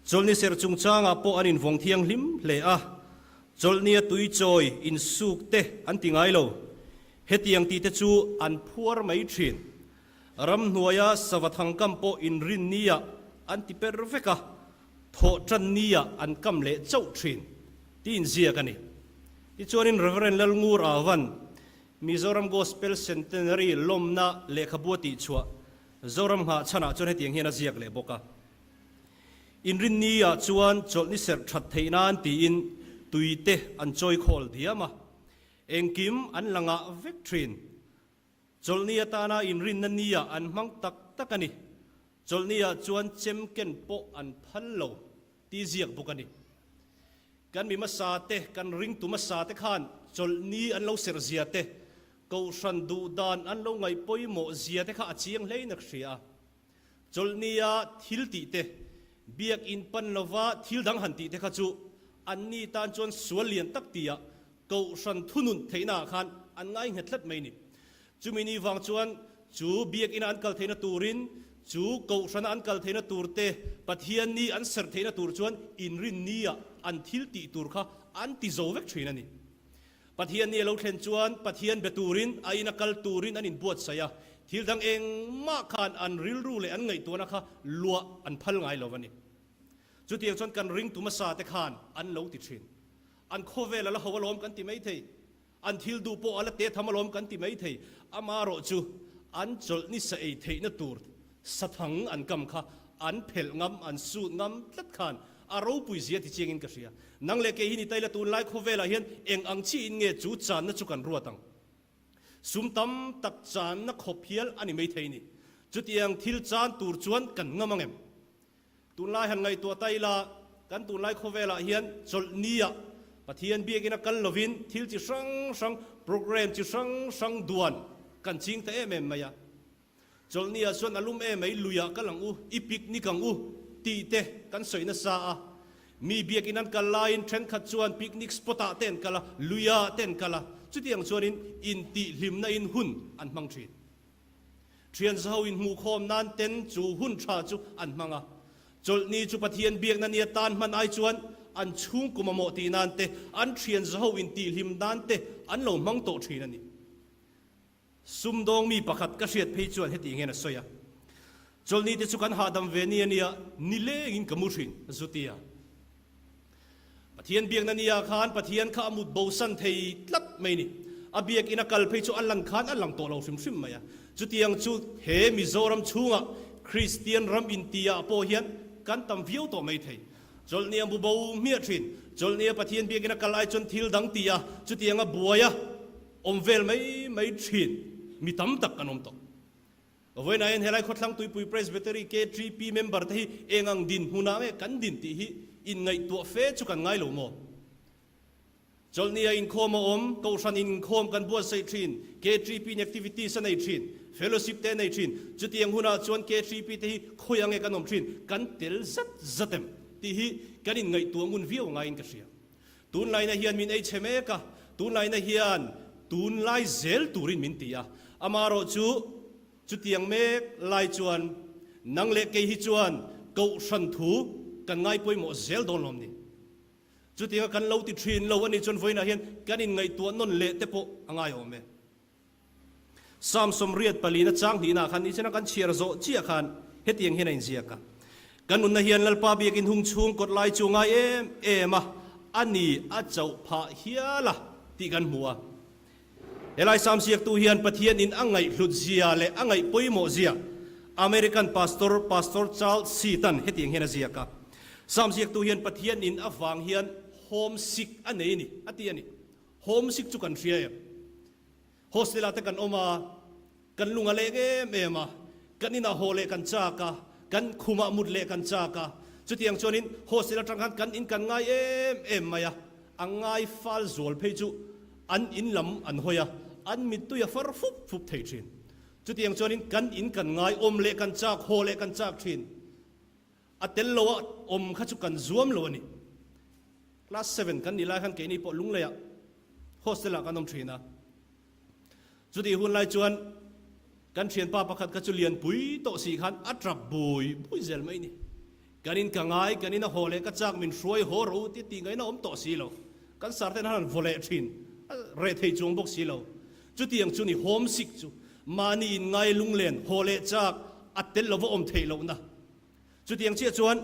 Chawlhni serh chungchangah pawh an invawng thianghlim hle a, chawlhnia tui chawi insuk te an ti ngai lo. Hetiang tih te chu an phuar mai thin. Ramhnuaia sava thangkam pawh inrin nia an ti per vek a, thawh tan nia an kam leh chauh thin tiin ziak a ni. Tichuanin Rev. Lalngur Avan Mizoram Gospel Centenary lawmna lehkhabu a tihchhuah Zoram nghah chhanah chuan hetiang hian a ziak leh bawk a. Inrinni-ah chuan chawlhni serh that theih nan tiin tuite an chawi khawl diam a, engkim an la ngah vek thin. Chawlhni atana inrinna ni-ah an hmang tak tak a ni. Chawlhni-ah chuan chem ken pawh an phal lo tih ziak bawk a ni. Kan mi hmasa te, kan ringtu hmasa te khan chawlhni an lo serh zia te, kohhran duh dan an lo ngaih pawimawh zia te kha a chiang hlein a hria a. Chawlhnia thil tih te, biakinn pan lova thil dang han tih te kha chu anni tan chuan sual lian tak tia kohhran thunun theihnaah khan an ngai nghet tlat mai a ni. Chumi ni vang chuan chu biakina an kal theihna turin, chu kohhrana an kal theihna tur te, Pathian ni an serh theihna tur chuan inrinnia an thil tih tur kha an ti zo vek thin a ni. Pathian ni a lo thlen chuan Pathian be turin a ina kal turin an inbuatsaih a, thil dang engmah khan an rilru leh an ngaihtuahna kha luah an phal ngai lo a ni. Chutiang chuan kan ringtu hmasa te khan an lo ti thin. An khawvel a la ho alawm kan ti maithei. An thil duh pawh a la te tham alawm kan ti mai thei. Amarawh chu an chawlh ni sa ei theihna tur sathang an kam kha an phelh ngam, an sut ngam tlat khan a ropui zia ti chiangin ka hria. Nang leh kei hi ni taila tunlai khawvelah hian eng ang chiin nge chu channa chu kan ruat ang? Sum tam tak channa khawp hial a ni mai thei ni. Chutiang thil chan tur chuan kan ngam ang em? Tunlai han ngaihtuah ta ila, kan tunlai khawvelah hian chawlhnia Pathian biakina kal lovin thil chi hrang hrang, program chi hrang hrang duan kan ching ta em em mai a. Chawlhnia chuan a lum em mai, luiah kal ang u, i picnic ang u tih te kan sawi nasa a. Mi biakin an kal laiin thenkhat chuan picnic spot ah te an kal a, luiah te an kal a, chutiang chuanin intihhlimna in hun an hmang thin. Thian zaho inhmuhkhawm nan ten chu hun tha chu an hmang a. Chawlhni chu Pathian biakna nia tan hman ai chuan an chhungkaw mamawh tih nan te, an thian zaho intihhlim nan te an lo hmang tawh thin a ni. Sumdawng mi pakhat ka hriat phei chuan heti hian a sawi a, Chawlhni te chu kan hahdam ve ni a nia, nilengin ka mu thin, zutia. Pathian biakna nia khan Pathian kha a mut bosan thei tlat mai ni. A biakinn a kal phei chu a lan khan a lang tawh lo hrim hrim mai a. Chutiang chu he Mizoram chhunga Kristian ram intiah pawh hian kan tam viau tawh mai thei. Chawlhni a mu bo hmiah thin. Chawlhni a Pathian biakinn a kal ai chuan thil dang ti a, chutiang a buai a awm vel mai mai thin mi tam tak kan awm tawh. Vawiinah hian helai Khawthlang Tuipui Presbytery KTP member te hi eng ang dinhmunah nge kan din tih hi inngaihtuah fe chu kan ngai lo maw? Chawlhni a inkhawm a awm, Kohhran in inkhawm kan buatsaih thin, KTP in activities a nei thin, fellowship te a nei thin, chutiang hunah chuan KTP te hi khawi ang nge kan awm thin, kan tel zat zat em tih hi kan inngaihtuah ngun viau ngaiin ka hria. Tunlaina hian min ei chhe mek a, tunlaina hian tunlai zel turin min ti a. Amarawh chu chutiang mek lai chuan nang leh kei hi chuan kohhran thu kan ngai pawimawh zel dawn lawm ni. Chutianga kan lo ti thin lo a nih chuan vawiinah hian kan inngaihtuah nawn leh te pawh a ngaiawm e. Psalm 84 chang hnihnaah khan nichina kan chhiar zawh chiah khan hetiang hian a inziak a, Ka nunna hian Lalpa biakin hung chhung kawt lai chu ngai em em a, a ni a chauh phah hial a tih kan hmu a. Helai Sam ziaktu hian Pathian in a ngaihhlut zia leh a ngaih pawimawh zia American pastor Pastor Charles Seat-a'n hetiang hian a ziak a, Sam ziaktu hian Pathian in avang hian homesick a nei a ni, a ti a ni. Homesick chu kan hria em? Hostel-ah te kan awm a, kan lung a leng em em a, kan inah haw leh kan chak a, kan khumah mut leh kan chak a, chutiang chuanin hostel atang khan kan in kan ngai em em mai a, a ngai fal zual phei chu an in lam an hawi a, an mittui a far fup fup thei thin. Chutiang chuanin kan in kan ngai awm leh kan chak, haw leh kan chak thin. A tel lo a awm kha chu kan zuam lo a ni. Class seven kan nih lai khan keini pawh Lungleiah hostel ah kan awm thin a. Chutih hun lai chuan kan thianpa pakhat kha chu lianpui tawh si khan a tap bui bui zel mai ni. Kan in ka ngai, kan in a haw leh ka chak min hruai haw rawh u ti tih ngaihna awm tawh si lo. Kan sar ten han vaw leh thin, a reh thei chuang bawk si lo. Chutiang chu ni homesick chu mahni in ngai lunglen haw leh chak a tel lova awm theih lohna. Chutiang chiah chuan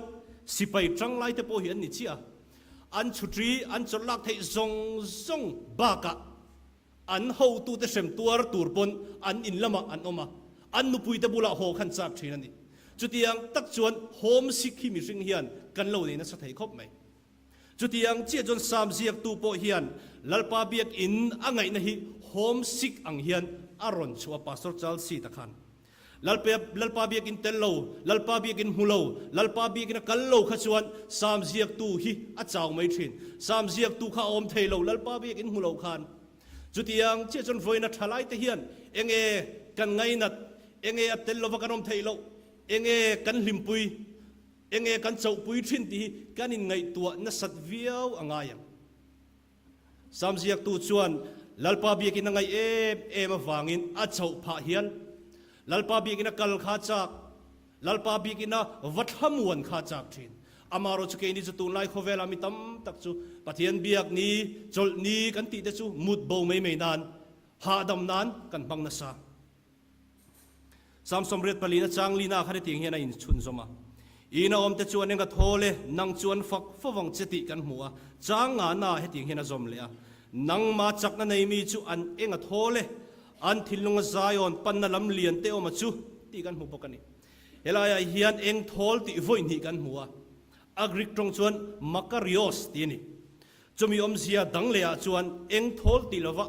sipai tanglai te pawh hi an ni chiah a, an chhutri an chawlh lak theih zawng zawng bakah an hotute hrem tuar tur pawn an in lamah an awm a, an nupuite bulah haw khan chak thin a ni. Chutiang tak chuan homesick hi mihring hian kan lo nei nasa thei khawp mai. Chutiang chiah chuan Sam ziaktu pawh hian Lalpa biakinn a ngaihna hi homesick ang hian a rawn chhuah a, Pastor Charles Seat-a khan. Lalpa, Lalpa biakinn tel lo, Lalpa biakinn hmu lo, Lalpa biakinn a kal lo kha chuan Sam ziaktu hi a chau mai thin. Sam ziaktu kha a awm thei lo, Lalpa biakinn hmu lo khan. Chutiang chiah chuan vawiina thalaite hian enge kan ngainat, enge a tel lova kan awm theih loh, enge kan hlimpui, enge kan chauhpui thin tih hi kan inngaihtuah nasat viau a ngai ang. Sam ziaktu chuan Lalpa biakin a ngaih em em avangin a chauh phah hian Lalpa biakin a kal kha chak, Lalpa biakin a va thlamuan kha chak thin. Amaherawh chu keini chu tunlai khawvelah mi tam tak chu Pathian biak ni, chawlh ni kan tih te chu mut bo mai mai nan, hahdam nan kan hmang nasa. Sam 84 na chang lina khan hetiang hian a inchhunzawm a, Ina awmte chuan eng a thawl e, nang chuan fak fo vang che tih kan hmu a, chang nga na hetiang hian a zawm leh a, Nangma chakna nei mi chu an eng a thawl e, an thinlung a zaiawn panna lam lian te awm a chu tih kan hmu bawk a ni. Helaiah hian eng thawl tih vawi hnih kan hmu a, a Greek tawng chuan makarios tih a ni. Chumi awmzia dang lehah chuan eng thawl tih lova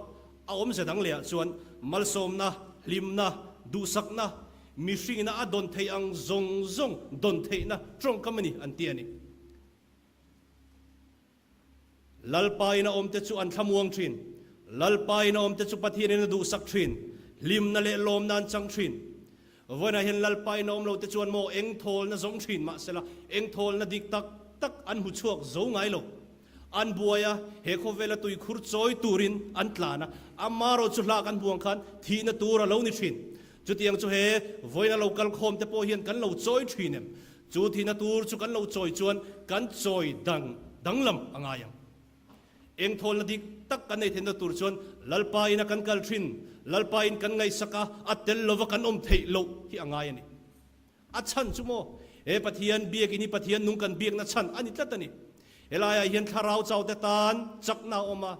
a awmzia dang lehah chuan malsawmna, hlimna, duhsakna, mihringina a dawn theih ang zawng zawng dawn theihna tawngkam a ni an ti a ni. Lalpa ina awmte chu an thlamuang thin. Lalpa ina awmte chu Pathianin a duhsak thin. Hlimna leh lawmna an chang thin. Vawiinah hian Lalpa ina awm lote chuan maw eng thawlna zawng thin mahsela eng thawlna dik tak tak an hmu chhuak zo ngai lo. An buai a, he khawvela tuikhur chawi turin an tlan a, amarawh chu hlak an hmuang khan thihna tur a lo ni thin. Chutiang chu he vawiina lo kal khawm te pawh hian kan lo chawi thin em? Chu thihna tur chu kan lo chawi chuan kan chawi dang danglam a ngai ang. Eng thawlna dik tak kan nei theihna tur chuan Lalpa ina kan kal thin, Lalpa in kan ngaihsak a, a tel lova kan awm theih loh hi a ngai a ni. A chhan chu maw? He Pathian biakin hi Pathian nung kan biakna chhan a ni tlat a ni. Helaiah hian thlarau chau te tan chakna a awm a,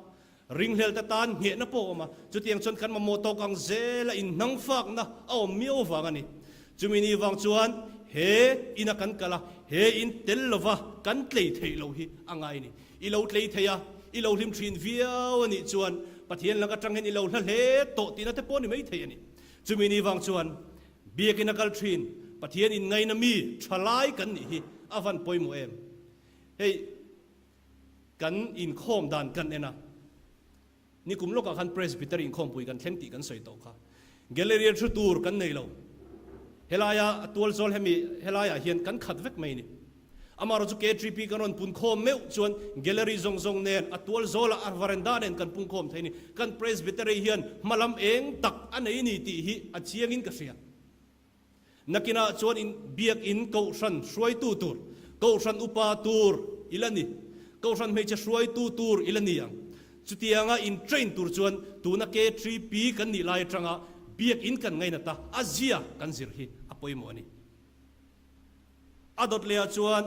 ringhlel te tan nghehna pawh a awm a, chutiang chuan kan mamawh tawk ang zela inhnangfakna a awm miau vang a ni. Chumi ni vang chuan he ina kan kal a, he in tel lova kan tlei theih loh hi a ngai a ni. I lo tlei thei a, i lo hlim thin viau a nih chuan Pathian lak atang hian i lo hla hle tawh tihna te pawh a ni mai thei a ni. Chumi ni vang chuan Biakin a kal thin, Pathian inngaina mi tha lai kan nih hi a van pawimawh em? Hei kan inkhawm dan kan en a, nikum lawkah khan Presbytery inkhawmpui kan thleng tih kan sawi tawh kha. Gallery thu tur kan nei lo. Helaia a tual zawl hemi helaiah hian kan khat vek mai a ni. Amaherawh chu KTP kan rawn punkhawm meuh chuan gallery zawng zawng nen a tual zawlah a veranda nen kan pungkhawm thei a ni. Kan Presbytery hian hmalam eng tak a nei ni tih hi a chiangin ka hria. Nakinah chuan in biakin Kohhran hruaitu tur, Kohhran upa tur i la ni, Kohhran hmeichhe hruaitu tur i la ni ang. Chutianga in train tur chuan tuna KTP kan nih lai atanga biakin kan ngainat a, a zia kan zir hi a pawimawh a ni. A dawt lehah chuan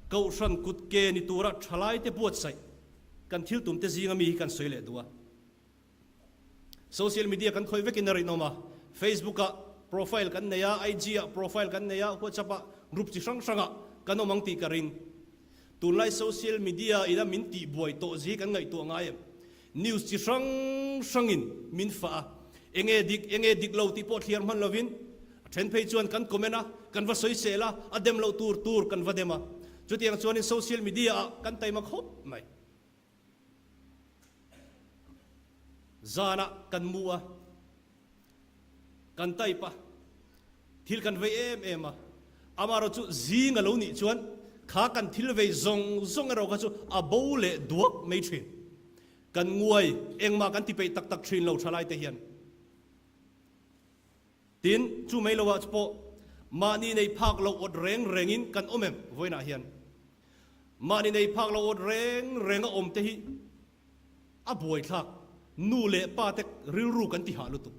Kohhran kut ke ni tura thalaite buatsaih kan thil tumte zinga mi hi kan sawi leh duh a. Social media kan khawih vekin a rinawm a, Facebook ah profile kan nei a, IG ah profile kan nei a, WhatsApp ah group chi hrang hrangah kan awm ang tih ka ring. Tunlai social media ina min tihbuai tawh zi kan ngaihtuah ngai em? News chi hrang hrangin min fah a, enge dik enge dik lo tih pawh thliar hman lovin a then phei chuan kan comment a, kan va sawisel a, a dem loh tur tur kan va dem a. Chutiang chuanin social media ah kan taima khawp mai. Zanah kan mu a, kan type a, thil kan vei em em a, amaherawh chu zing a lo nih chuan kha kan thil vei zawng zawng erawh kha chu a bo leh duak mai thin. Kan nguai engmah kan ti peih tak tak thin lo thalai te hian. Tin, chu mai loah chu pawh mahni nei phak lo awt reng rengin kan awm em vawiinah hian. Mahni nei phak lo awt reng reng a awm te hi a buaithlak, nu leh pa te rilru kan ti hah lutuk.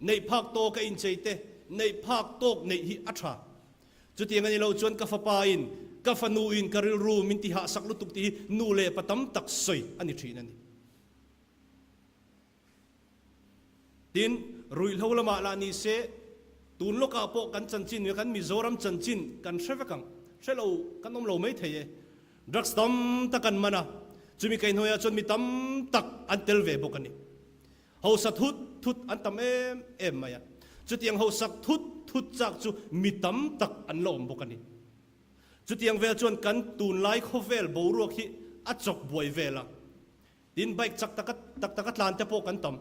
Neih phak tawk a inchei te, neih phak tawk neih hi a tha. Chutiang a ni lo chuan ka fapa in, ka fanu in ka rilru min ti hah sak lutuk tih hi nu leh pa tam tak sawi a ni thin a ni. Tin, ruihhlo lamah lah ni se, tun lawkah pawh kan chanchin nge kan Mizoram chanchin kan hre vek ang, hre lo kan awm lo mai thei e. Drugs tam tak an man a, chumi kaihhnuaiah chuan mi tam tak an tel ve bawk a ni. Hausa thut thut an tam em em mai a, chutiang hausak thut thut chak chu mi tam tak an la awm bawk a ni. Chutiang vel chuan kan tunlai khawvel boruak hi a chawk buai vel a. Tin, bike chak taka tak taka tlan te pawh kan tam.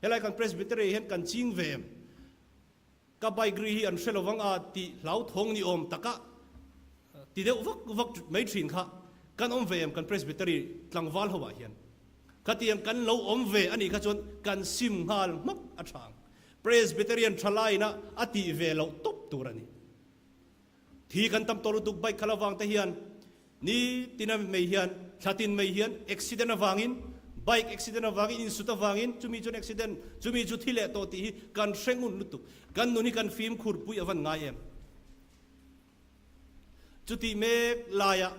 Helai kan Presbytery hian kan ching ve em? Ka bike ri hi an hre lovang a tih hlauthawng ni awm taka ti deuh vak vak mai thin kha kan awm ve em kan Presbytery tlangval ho ah hian? Khatiang kan lo awm ve a nih kha chuan kan sim nghal hmak a tha ang. Presbyterian thalaiin a a tih ve loh tawp tur a ni. Thi kan tam tawh lutuk bike khalh avang te hian ni tina mai hian thla tin mai hian accident avangin bike accident avangin insut avangin chumi chuan accident chumi chu thi leh tawh tih hi kan hre ngun lutuk. Kan nun hi kan fimkhur pui avan ngai em? Chutih mek laia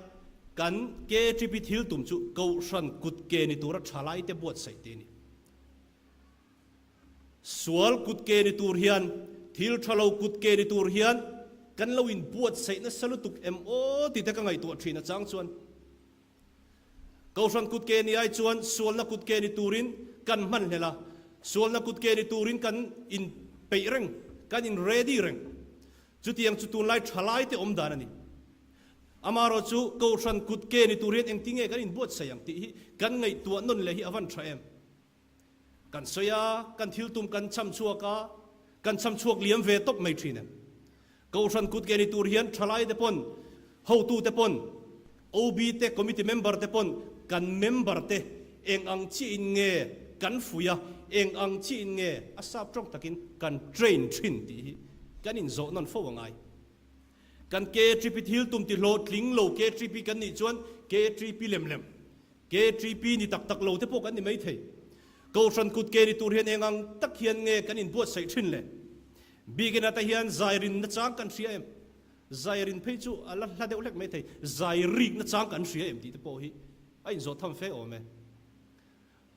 kan KTP thil tum chu Kohhran kut ke ni tura thalai te buatsaih te a ni. Sual kut ke ni tur hian, thil tha lo kut ke ni tur hian kan lo inbuatsaih nasa lutuk em aw tih te ka ngaihtuah thin a chang chuan Kohhran kut ke ni ai chuan sualna kut ke ni turin kan hmanhlel a, sualna kut ke ni turin kan inpeih reng, kan in ready reng. Chutiang chu tunlai thalai te awm dan a ni. Amaherawh chu Kohhran kut ke ni tur hian engtinge kan inbuatsaih ang tih hi kan ngaihtuah nawn leh hi a van tha em. Kan sawi a, kan thil tum kan cham chhuak a, kan cham chhuak liam ve tawp mai thin em? Kohhran kut ke ni tur hian thalai te pawn, hotu te pawn, OB te, committee member te pawn kan member te eng ang chiah in nge kan fuih a, eng ang chiah in nge a sap tawng takin kan train thin tih hi kan inzawh nawn fo a ngai. Kan KTP thil tum ti hlawhtling lo KTP kan nih chuan KTP lem lem KTP ni tak tak lo te pawh kan ni mai thei. Kohhran kut ke ni tur hian eng ang tak hian nge kan inbuatsaih thin le? Bikin ata hian zai rin nachang kan hria em? Zai rin phei chu a la hla deuh hlek mai thei. Zai rik nachang kan hria em tih te pawh hi a inzawh tham fe awm e.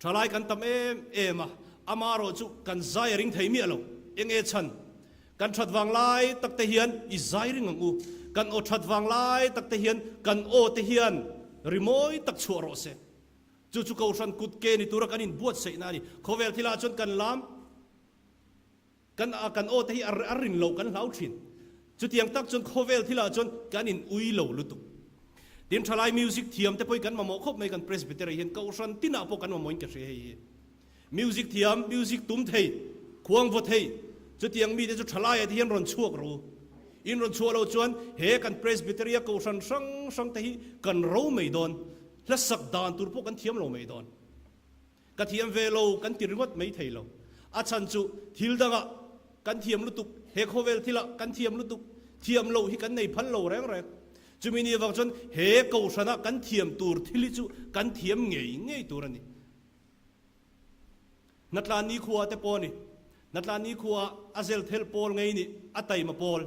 Thalai kan tam em em a, amaherawh chu kan zai a ring thei miah lo. Eng e chhan? Kan that vang lai tak te hian i zai ring ang u. Kan aw that vang lai tak te hian kan aw te hian rimawi tak chhuah rawh se. Chu chu Kohhran kut ke ni tura kan inbuatsaihna a ni. Khawvel thilah chuan kan lam. Kan a kan aw te hi a rin loh kan hlau thin. Chutiang tak chuan khawvel thilah chuan kan in ui lo lutuk. Tin thalai music thiam te pawh hi kan mamawh khawp mai kan Presbytery hian Kohhran tinah pawh kan mamawhin ka hria hei hi. Music thiam, music tum thei, khuang vaw thei, chutiang mite chu thalai ah te hian rawn chhuak rawh u. In rawn chhuah loh chuan he kan Presbytery a Kohhran hrang hrang te hi kan ro mai dawn, hlasak dan tur pawh kan thiam lo mai dawn. Ka thiam ve lo kan ti ringawt mai thei lo. A chhan chu thil dangah kan thiam lutuk, he khawvel thilah kan thiam lutuk, thiam loh hi kan nei phal lo reng reng. Chumi ni avang chuan he kohhrana kan thiam tur thil hi chu kan thiam ngei ngei tur a ni. Hnatlan nikhua te pawh a ni. Hnatlan nikhua a zel thelh pawl ngei nih, a taima pawl,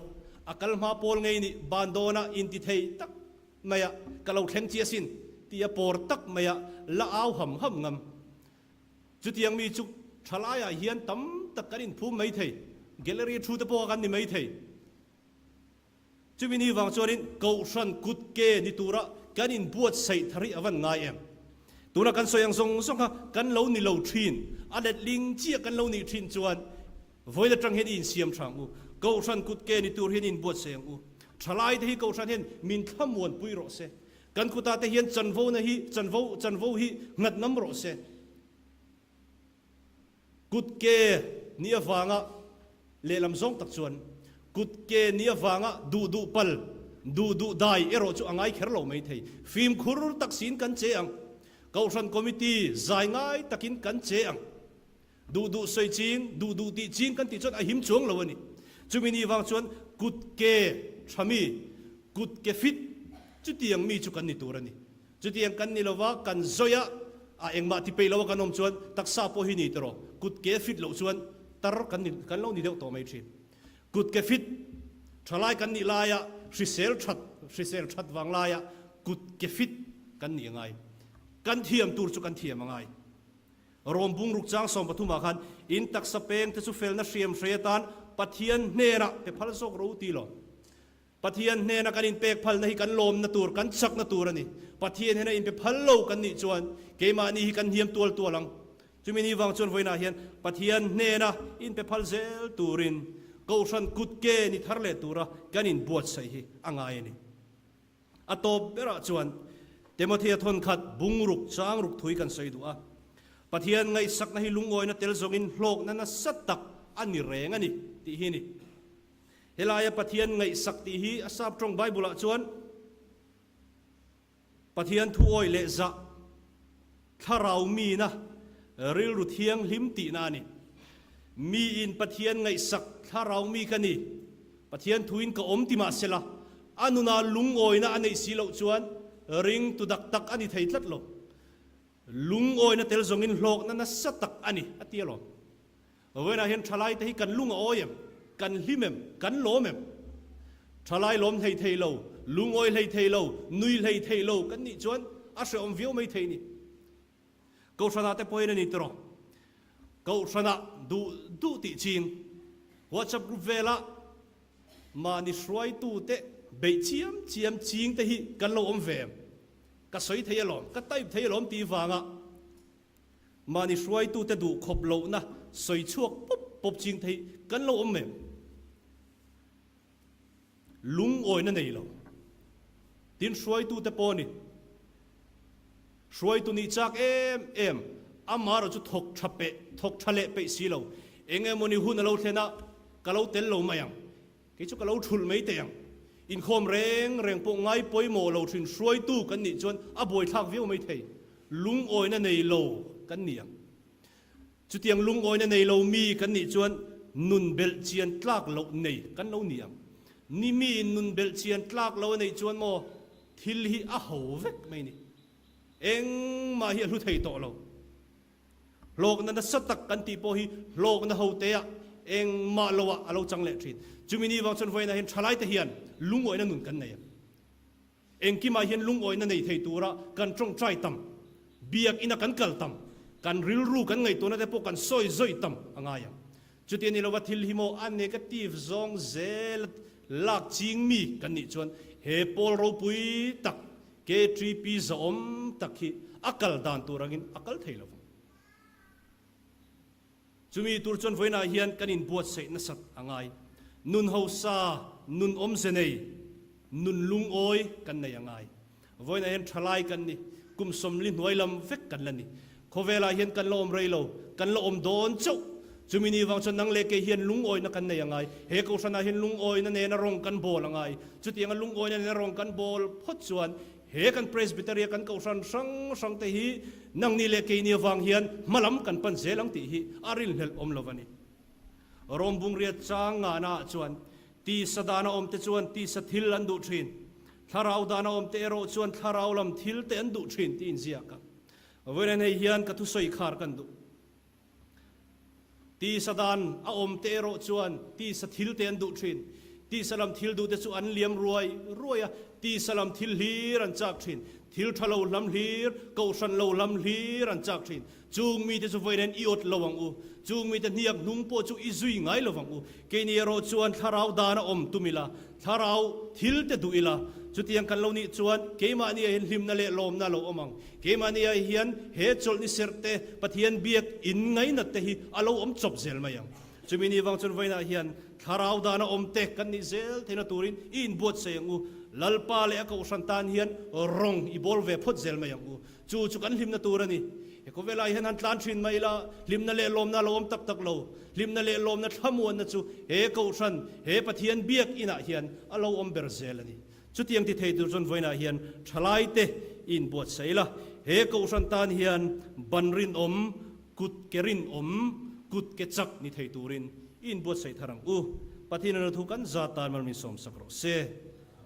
a kal hma pawl ngei nih, ban dawnah intithei tak mai a, ka lo thleng chi asin, tia pawr tak mai a la au ham ham ngam. Chutiang mi chu thalaiah hian tam tak kan inphum mai thei, gallery thu te pawh kan ni mai thei. Chumi ni vang chuanin Kohhran kut ke ni tura kan inbuatsaih thar hi a van ngai em? Tuna kan sawi ang zawng zawng kha kan lo ni lo thin, a letling chiah kan lo nih thin chuan vawiin atang hian i insiam tha ang u. Kohhran kut ke ni tur hian i inbuatsaih ang u. Thalai te hi Kohhran hian min thlamuanpui rawh se. Kan kutah te hian chanvo na hi chanvo chanvo hi nghat ngam rawh se. Kut ke ni avanga lehlam zawng tak chuan kut ke ni avanga duh duh pal, duh duh dai erawh chu a ngai kher lo mai thei. Fimkhur tak siin kan che ang. Kohhran Committee zai ngai takin kan che ang. Duh duh sawi ching, duh duh tih ching kan tih chuan a him chuang lo a ni. Chumi ni vang chuan kut ke tha mi, kut ke fit chutiang mi chu kan ni tur a ni. Chutiang kan ni lova, kan zawi a, a engmah ti peih lo a kan awm chuan taksa pawh hi ni tawh kut ke fit loh chuan tar kan ni kan lo ni deuh tawh mai thin. Kut ke fit thalai kan nih laia hrisel that hrisel that vang laia kut ke fit kan nih a ngai. Kan thiam tur chu kan thiam a ngai. Rom bungruk chang 13 ah khan in taksa peng te chu felna hriam hrei atan Pathian hnenah pe phal zawk ro ti lo. Pathian hnena kan inpek phalna hi kan lawmna tur, kan chakna tur a ni. Pathian hnena inpe phal lo kan nih chuan keimahni hi kan hniam tual tual ang. Chumi ni vang chuan vawiinah hian Pathian hnena inpe phal zel turin Kohhran kut ke ni thar leh tura kan inbuatsaih hi a ngai a ni. A tawp berah chuan Timothea thawnkhat bungruk changruk thui kan sawi duh a. Pathian ngaihsakna hi lungawina tel zawngin hlawkna nasa tak a ni reng a ni tih hi a ni. Helaia Pathian ngaihsak tih hi a sap tawng Bible-ah chuan Pathian thuawi leh zah, thlarau mina, rilru thianghlim tihna a ni. Miin Pathian ngaihsak thlarau mi ka ni, Pathian thuin ka awm ti mah sela, a nunah lungawina a neih si loh chuan ringtu dak tak a ni thei tlat lo. Lungawina tel zawngin hlawkna nasa tak a ni, a ti alawm. Vawiinah hian thalai te hi kan lung a awi em? Kan hlim em? Kan lawm em? Thalai lawm hlei thei lo, lungawi hlei thei lo, nui hlei thei lo kan nih chuan a hrehawm viau mai thei ni. Kohhranah te pawhin a ni tawh. Kohhranah duh duh tih ching WhatsApp group velah mahni hruaitu te beih chiam chiam ching te hi kan lo awm ve em? Ka sawi thei alawm, ka type thei alawm tih vanga Mahni hruaitute duh khawp lohna sawi chhuak pawp pawp ching thei kan lo awm em? Lungawina nei lo. Tin hruaitute pawh ni. Hruaitu nih chak em em, amaherawh chu thawk tha peh, thawk tha leh peih si lo. Eng emawni hun a lo thlen a, ka lo tel lo mai ang. Kei chu ka lo thulh mai teh ang. Inkhawm reng reng pawh ngai pawimawh lo thin hruaitu kan nih chuan a buaithlak viau mai thei. Lungawina nei lo kan ni ang. Chutiang lungawina nei lo mi kan nih chuan nun belh chian tlak loh nei kan lo ni ang. Ni miin nun belh chian tlak lo a neih chuan maw thil hi a ho vek mai ni. Engmah hi a hlu thei tawh lo. Hlawkna nasa tak kan tih pawh hi hlawkna hotea engmah loah a lo chang leh thin. Chumi ni vang chuan vawiinah hian thalaite hian lungawihna nun kan nei a. Engkimah hian lungawihna nei thei tura kan tawngtai tam, biakina kan kal tam, kan rilru kan ngaihtuahna te pawh kan sawi zawi tam a ngai ang. Chuti a ni lova thil hi maw a negative zawng zel lak ching mi kan nih chuan he pawl ropui tak KTP zahawm tak hi a kal dan tur angin a kal thei lo vang. Chumi tur chuan vawiinah hian kan inbuatsaih nasat a ngai. Nun hausa, nun awmze nei, nun lungawi kan nei a ngai. Vawiinah hian thalai kan ni, kum 40 hnuai lam vek kan la ni. Khawvelah hian kan la awm rei lo, kan la awm dawn chauh. Chumi ni vang chuan nang leh kei hian lungawina kan nei a ngai. He Kohhranah hian lungawina nena rawng kan bawl a ngai. Chutianga lungawina nena rawng kan bawl phawt chuan he kan Presbytery-a kan Kohhran hrang hrang te hi nangni leh keini avang hian hmalam kan pan zel ang tih hi a rinhlelh awm lo a ni. Rom bungriat chang ngahnaah chuan tisa dana awmte chuan tisa thil an duh thin, thlarau dana awmte erawh chuan thlarau lam thil te an duh thin tih inziak a. Vawiin hei hian ka thusawi khar kan duh. Tisa dan a awm te erawh chuan tisa thil te an duh thin. Tisa lam thil duhte chu an liam ruai ruai a, tisa lam thil hlir an chak thin. Thil tha lo hlam hlir, kohhran lo hlam hlir an chak thin. Chung mite chu vawiin i awt lo ang u. Chung mite hniak hnung pawh chu i zui ngai lo vang u. Keini erawh chuan thlarau dan a awm tum ila, thlarau thil te duh ila. Chutiang kan lo nih chuan keimahni ah hian hlimna leh lawmna a lo awm ang. Keimahni ah hian he chawlhni serh te, Pathian biak in ngainat te hi a lo awm chawp zel mai ang. Chumi ni vang chuan vawiinah hian thlarau dan a awm te kan nih zel theihna turin i inbuatsaih ang u. Lalpa leh a kohhran tan hian rawng i bawl ve phawt zel mai ang u. Chu chu kan hlimna tur a ni. He khawvelah hian han tlan thin mai ila, hlimna leh lawmna a lo awm tak tak lo. Hlimna leh lawmna thlamuanna chu he kohhran, he Pathian biak inah hian a lo awm ber zel a ni. Chutiang ti thei tur chuan vawiinah hian thalaite i inbuatsaih ila, he kohhran tan hian ban rinawm, kut ke rinawm, kut ke chak ni thei turin i inbuatsaih thar ang u. Pathian a thu kan zat tan mal min sawmsak rawh se.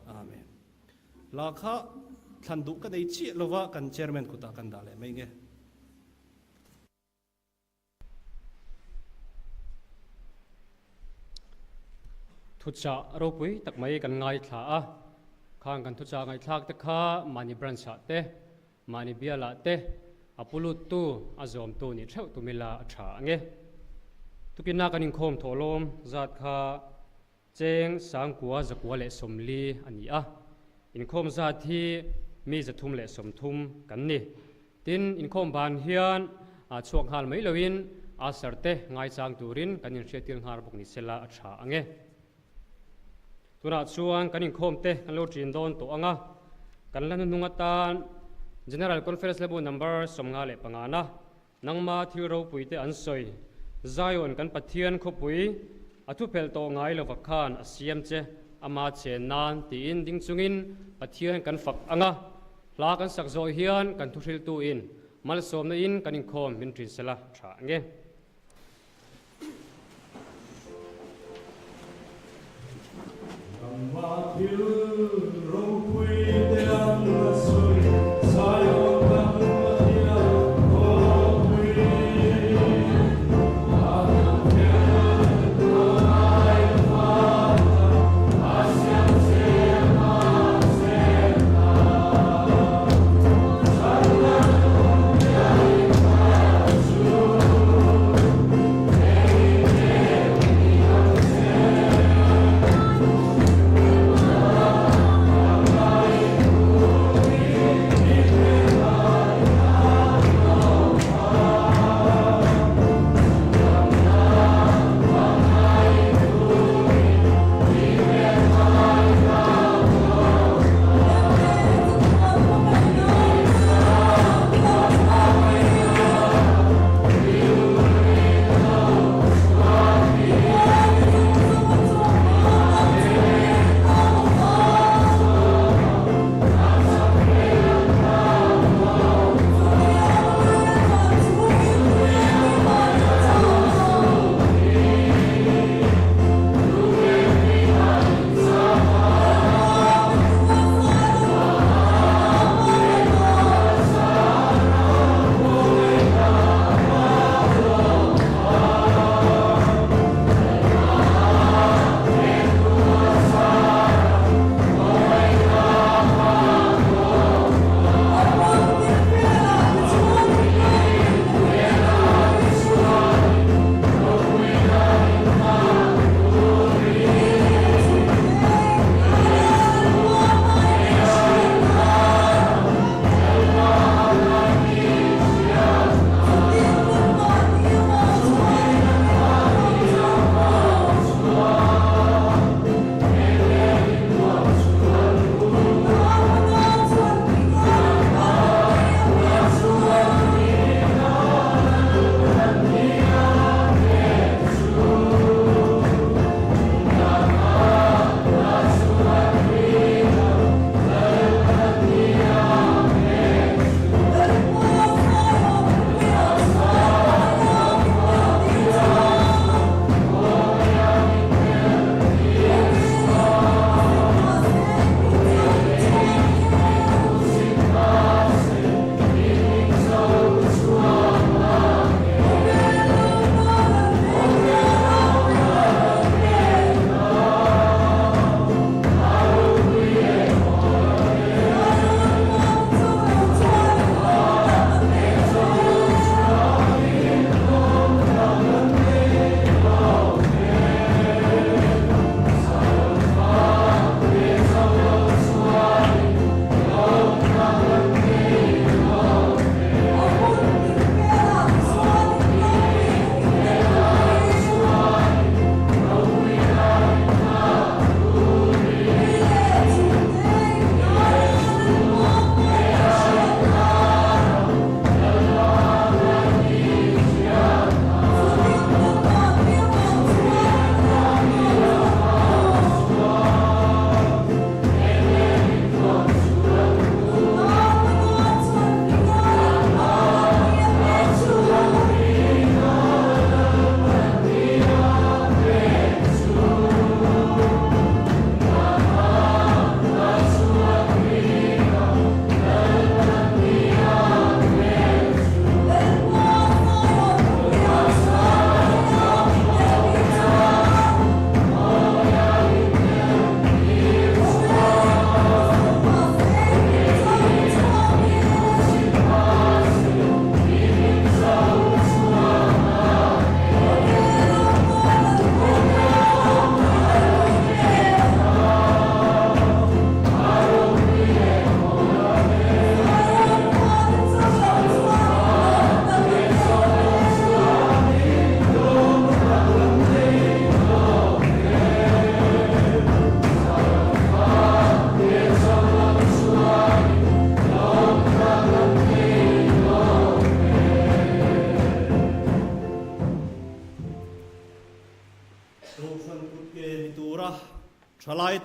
Amen. Hla kha thlan duh ka nei chiah lova kan chairman kutah kan dah leh mai nge. Thuchah ropui tak mai kan ngaithla a, khang kan thuchah ngaihthlak te kha mahni branch ah te, mahni bial ah te a pu lut tu, a zawm tu nih theuh tum ila a tha ange. Tukina kan inkhawm thawhlawm zat kha Cheng sangkua zakua leh sawmli a ni a, inkhawm zat hi mi 330 kan ni. Tin, inkhawm ban hian chhuak nghal mai loin Asher te ngaichang turin kan inhriattir nghal bawk ni sela a tha ang e. Tunah chuan kan inkhawm te kan lo ṭin dawn tawh ang a, kan la hnuhnung atan General Conference lebu number 55 na Nangma thil ropuite an sawi. Zion kan Pathian khawpui a thuphelh tawh ngai lova khan a siam che, ama chen nan tiin ding chungin Pathian kan fak ang a, hla kan sak zawh hian kan thuhriltuin malsawmna in kan inkhawm min ṭin sela ṭha ang e. Nangma thil ropui te an la sawi, Zion kan Pathian khawpui. A thuphelh ngai lova a siam che a chen nan. Chhandam biak chu.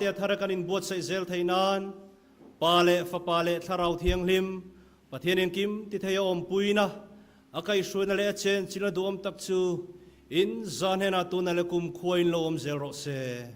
te a thara kan inbuatsaih zel theih nan Pa leh Fapa leh Thlarau Thianghlim, Pathian engkim ti thei a awmpuina, a kaihhruaina leh a chenchilna duhawm tak chu in zan hnenah tuna leh kumkhua in lo awm zel rawh se.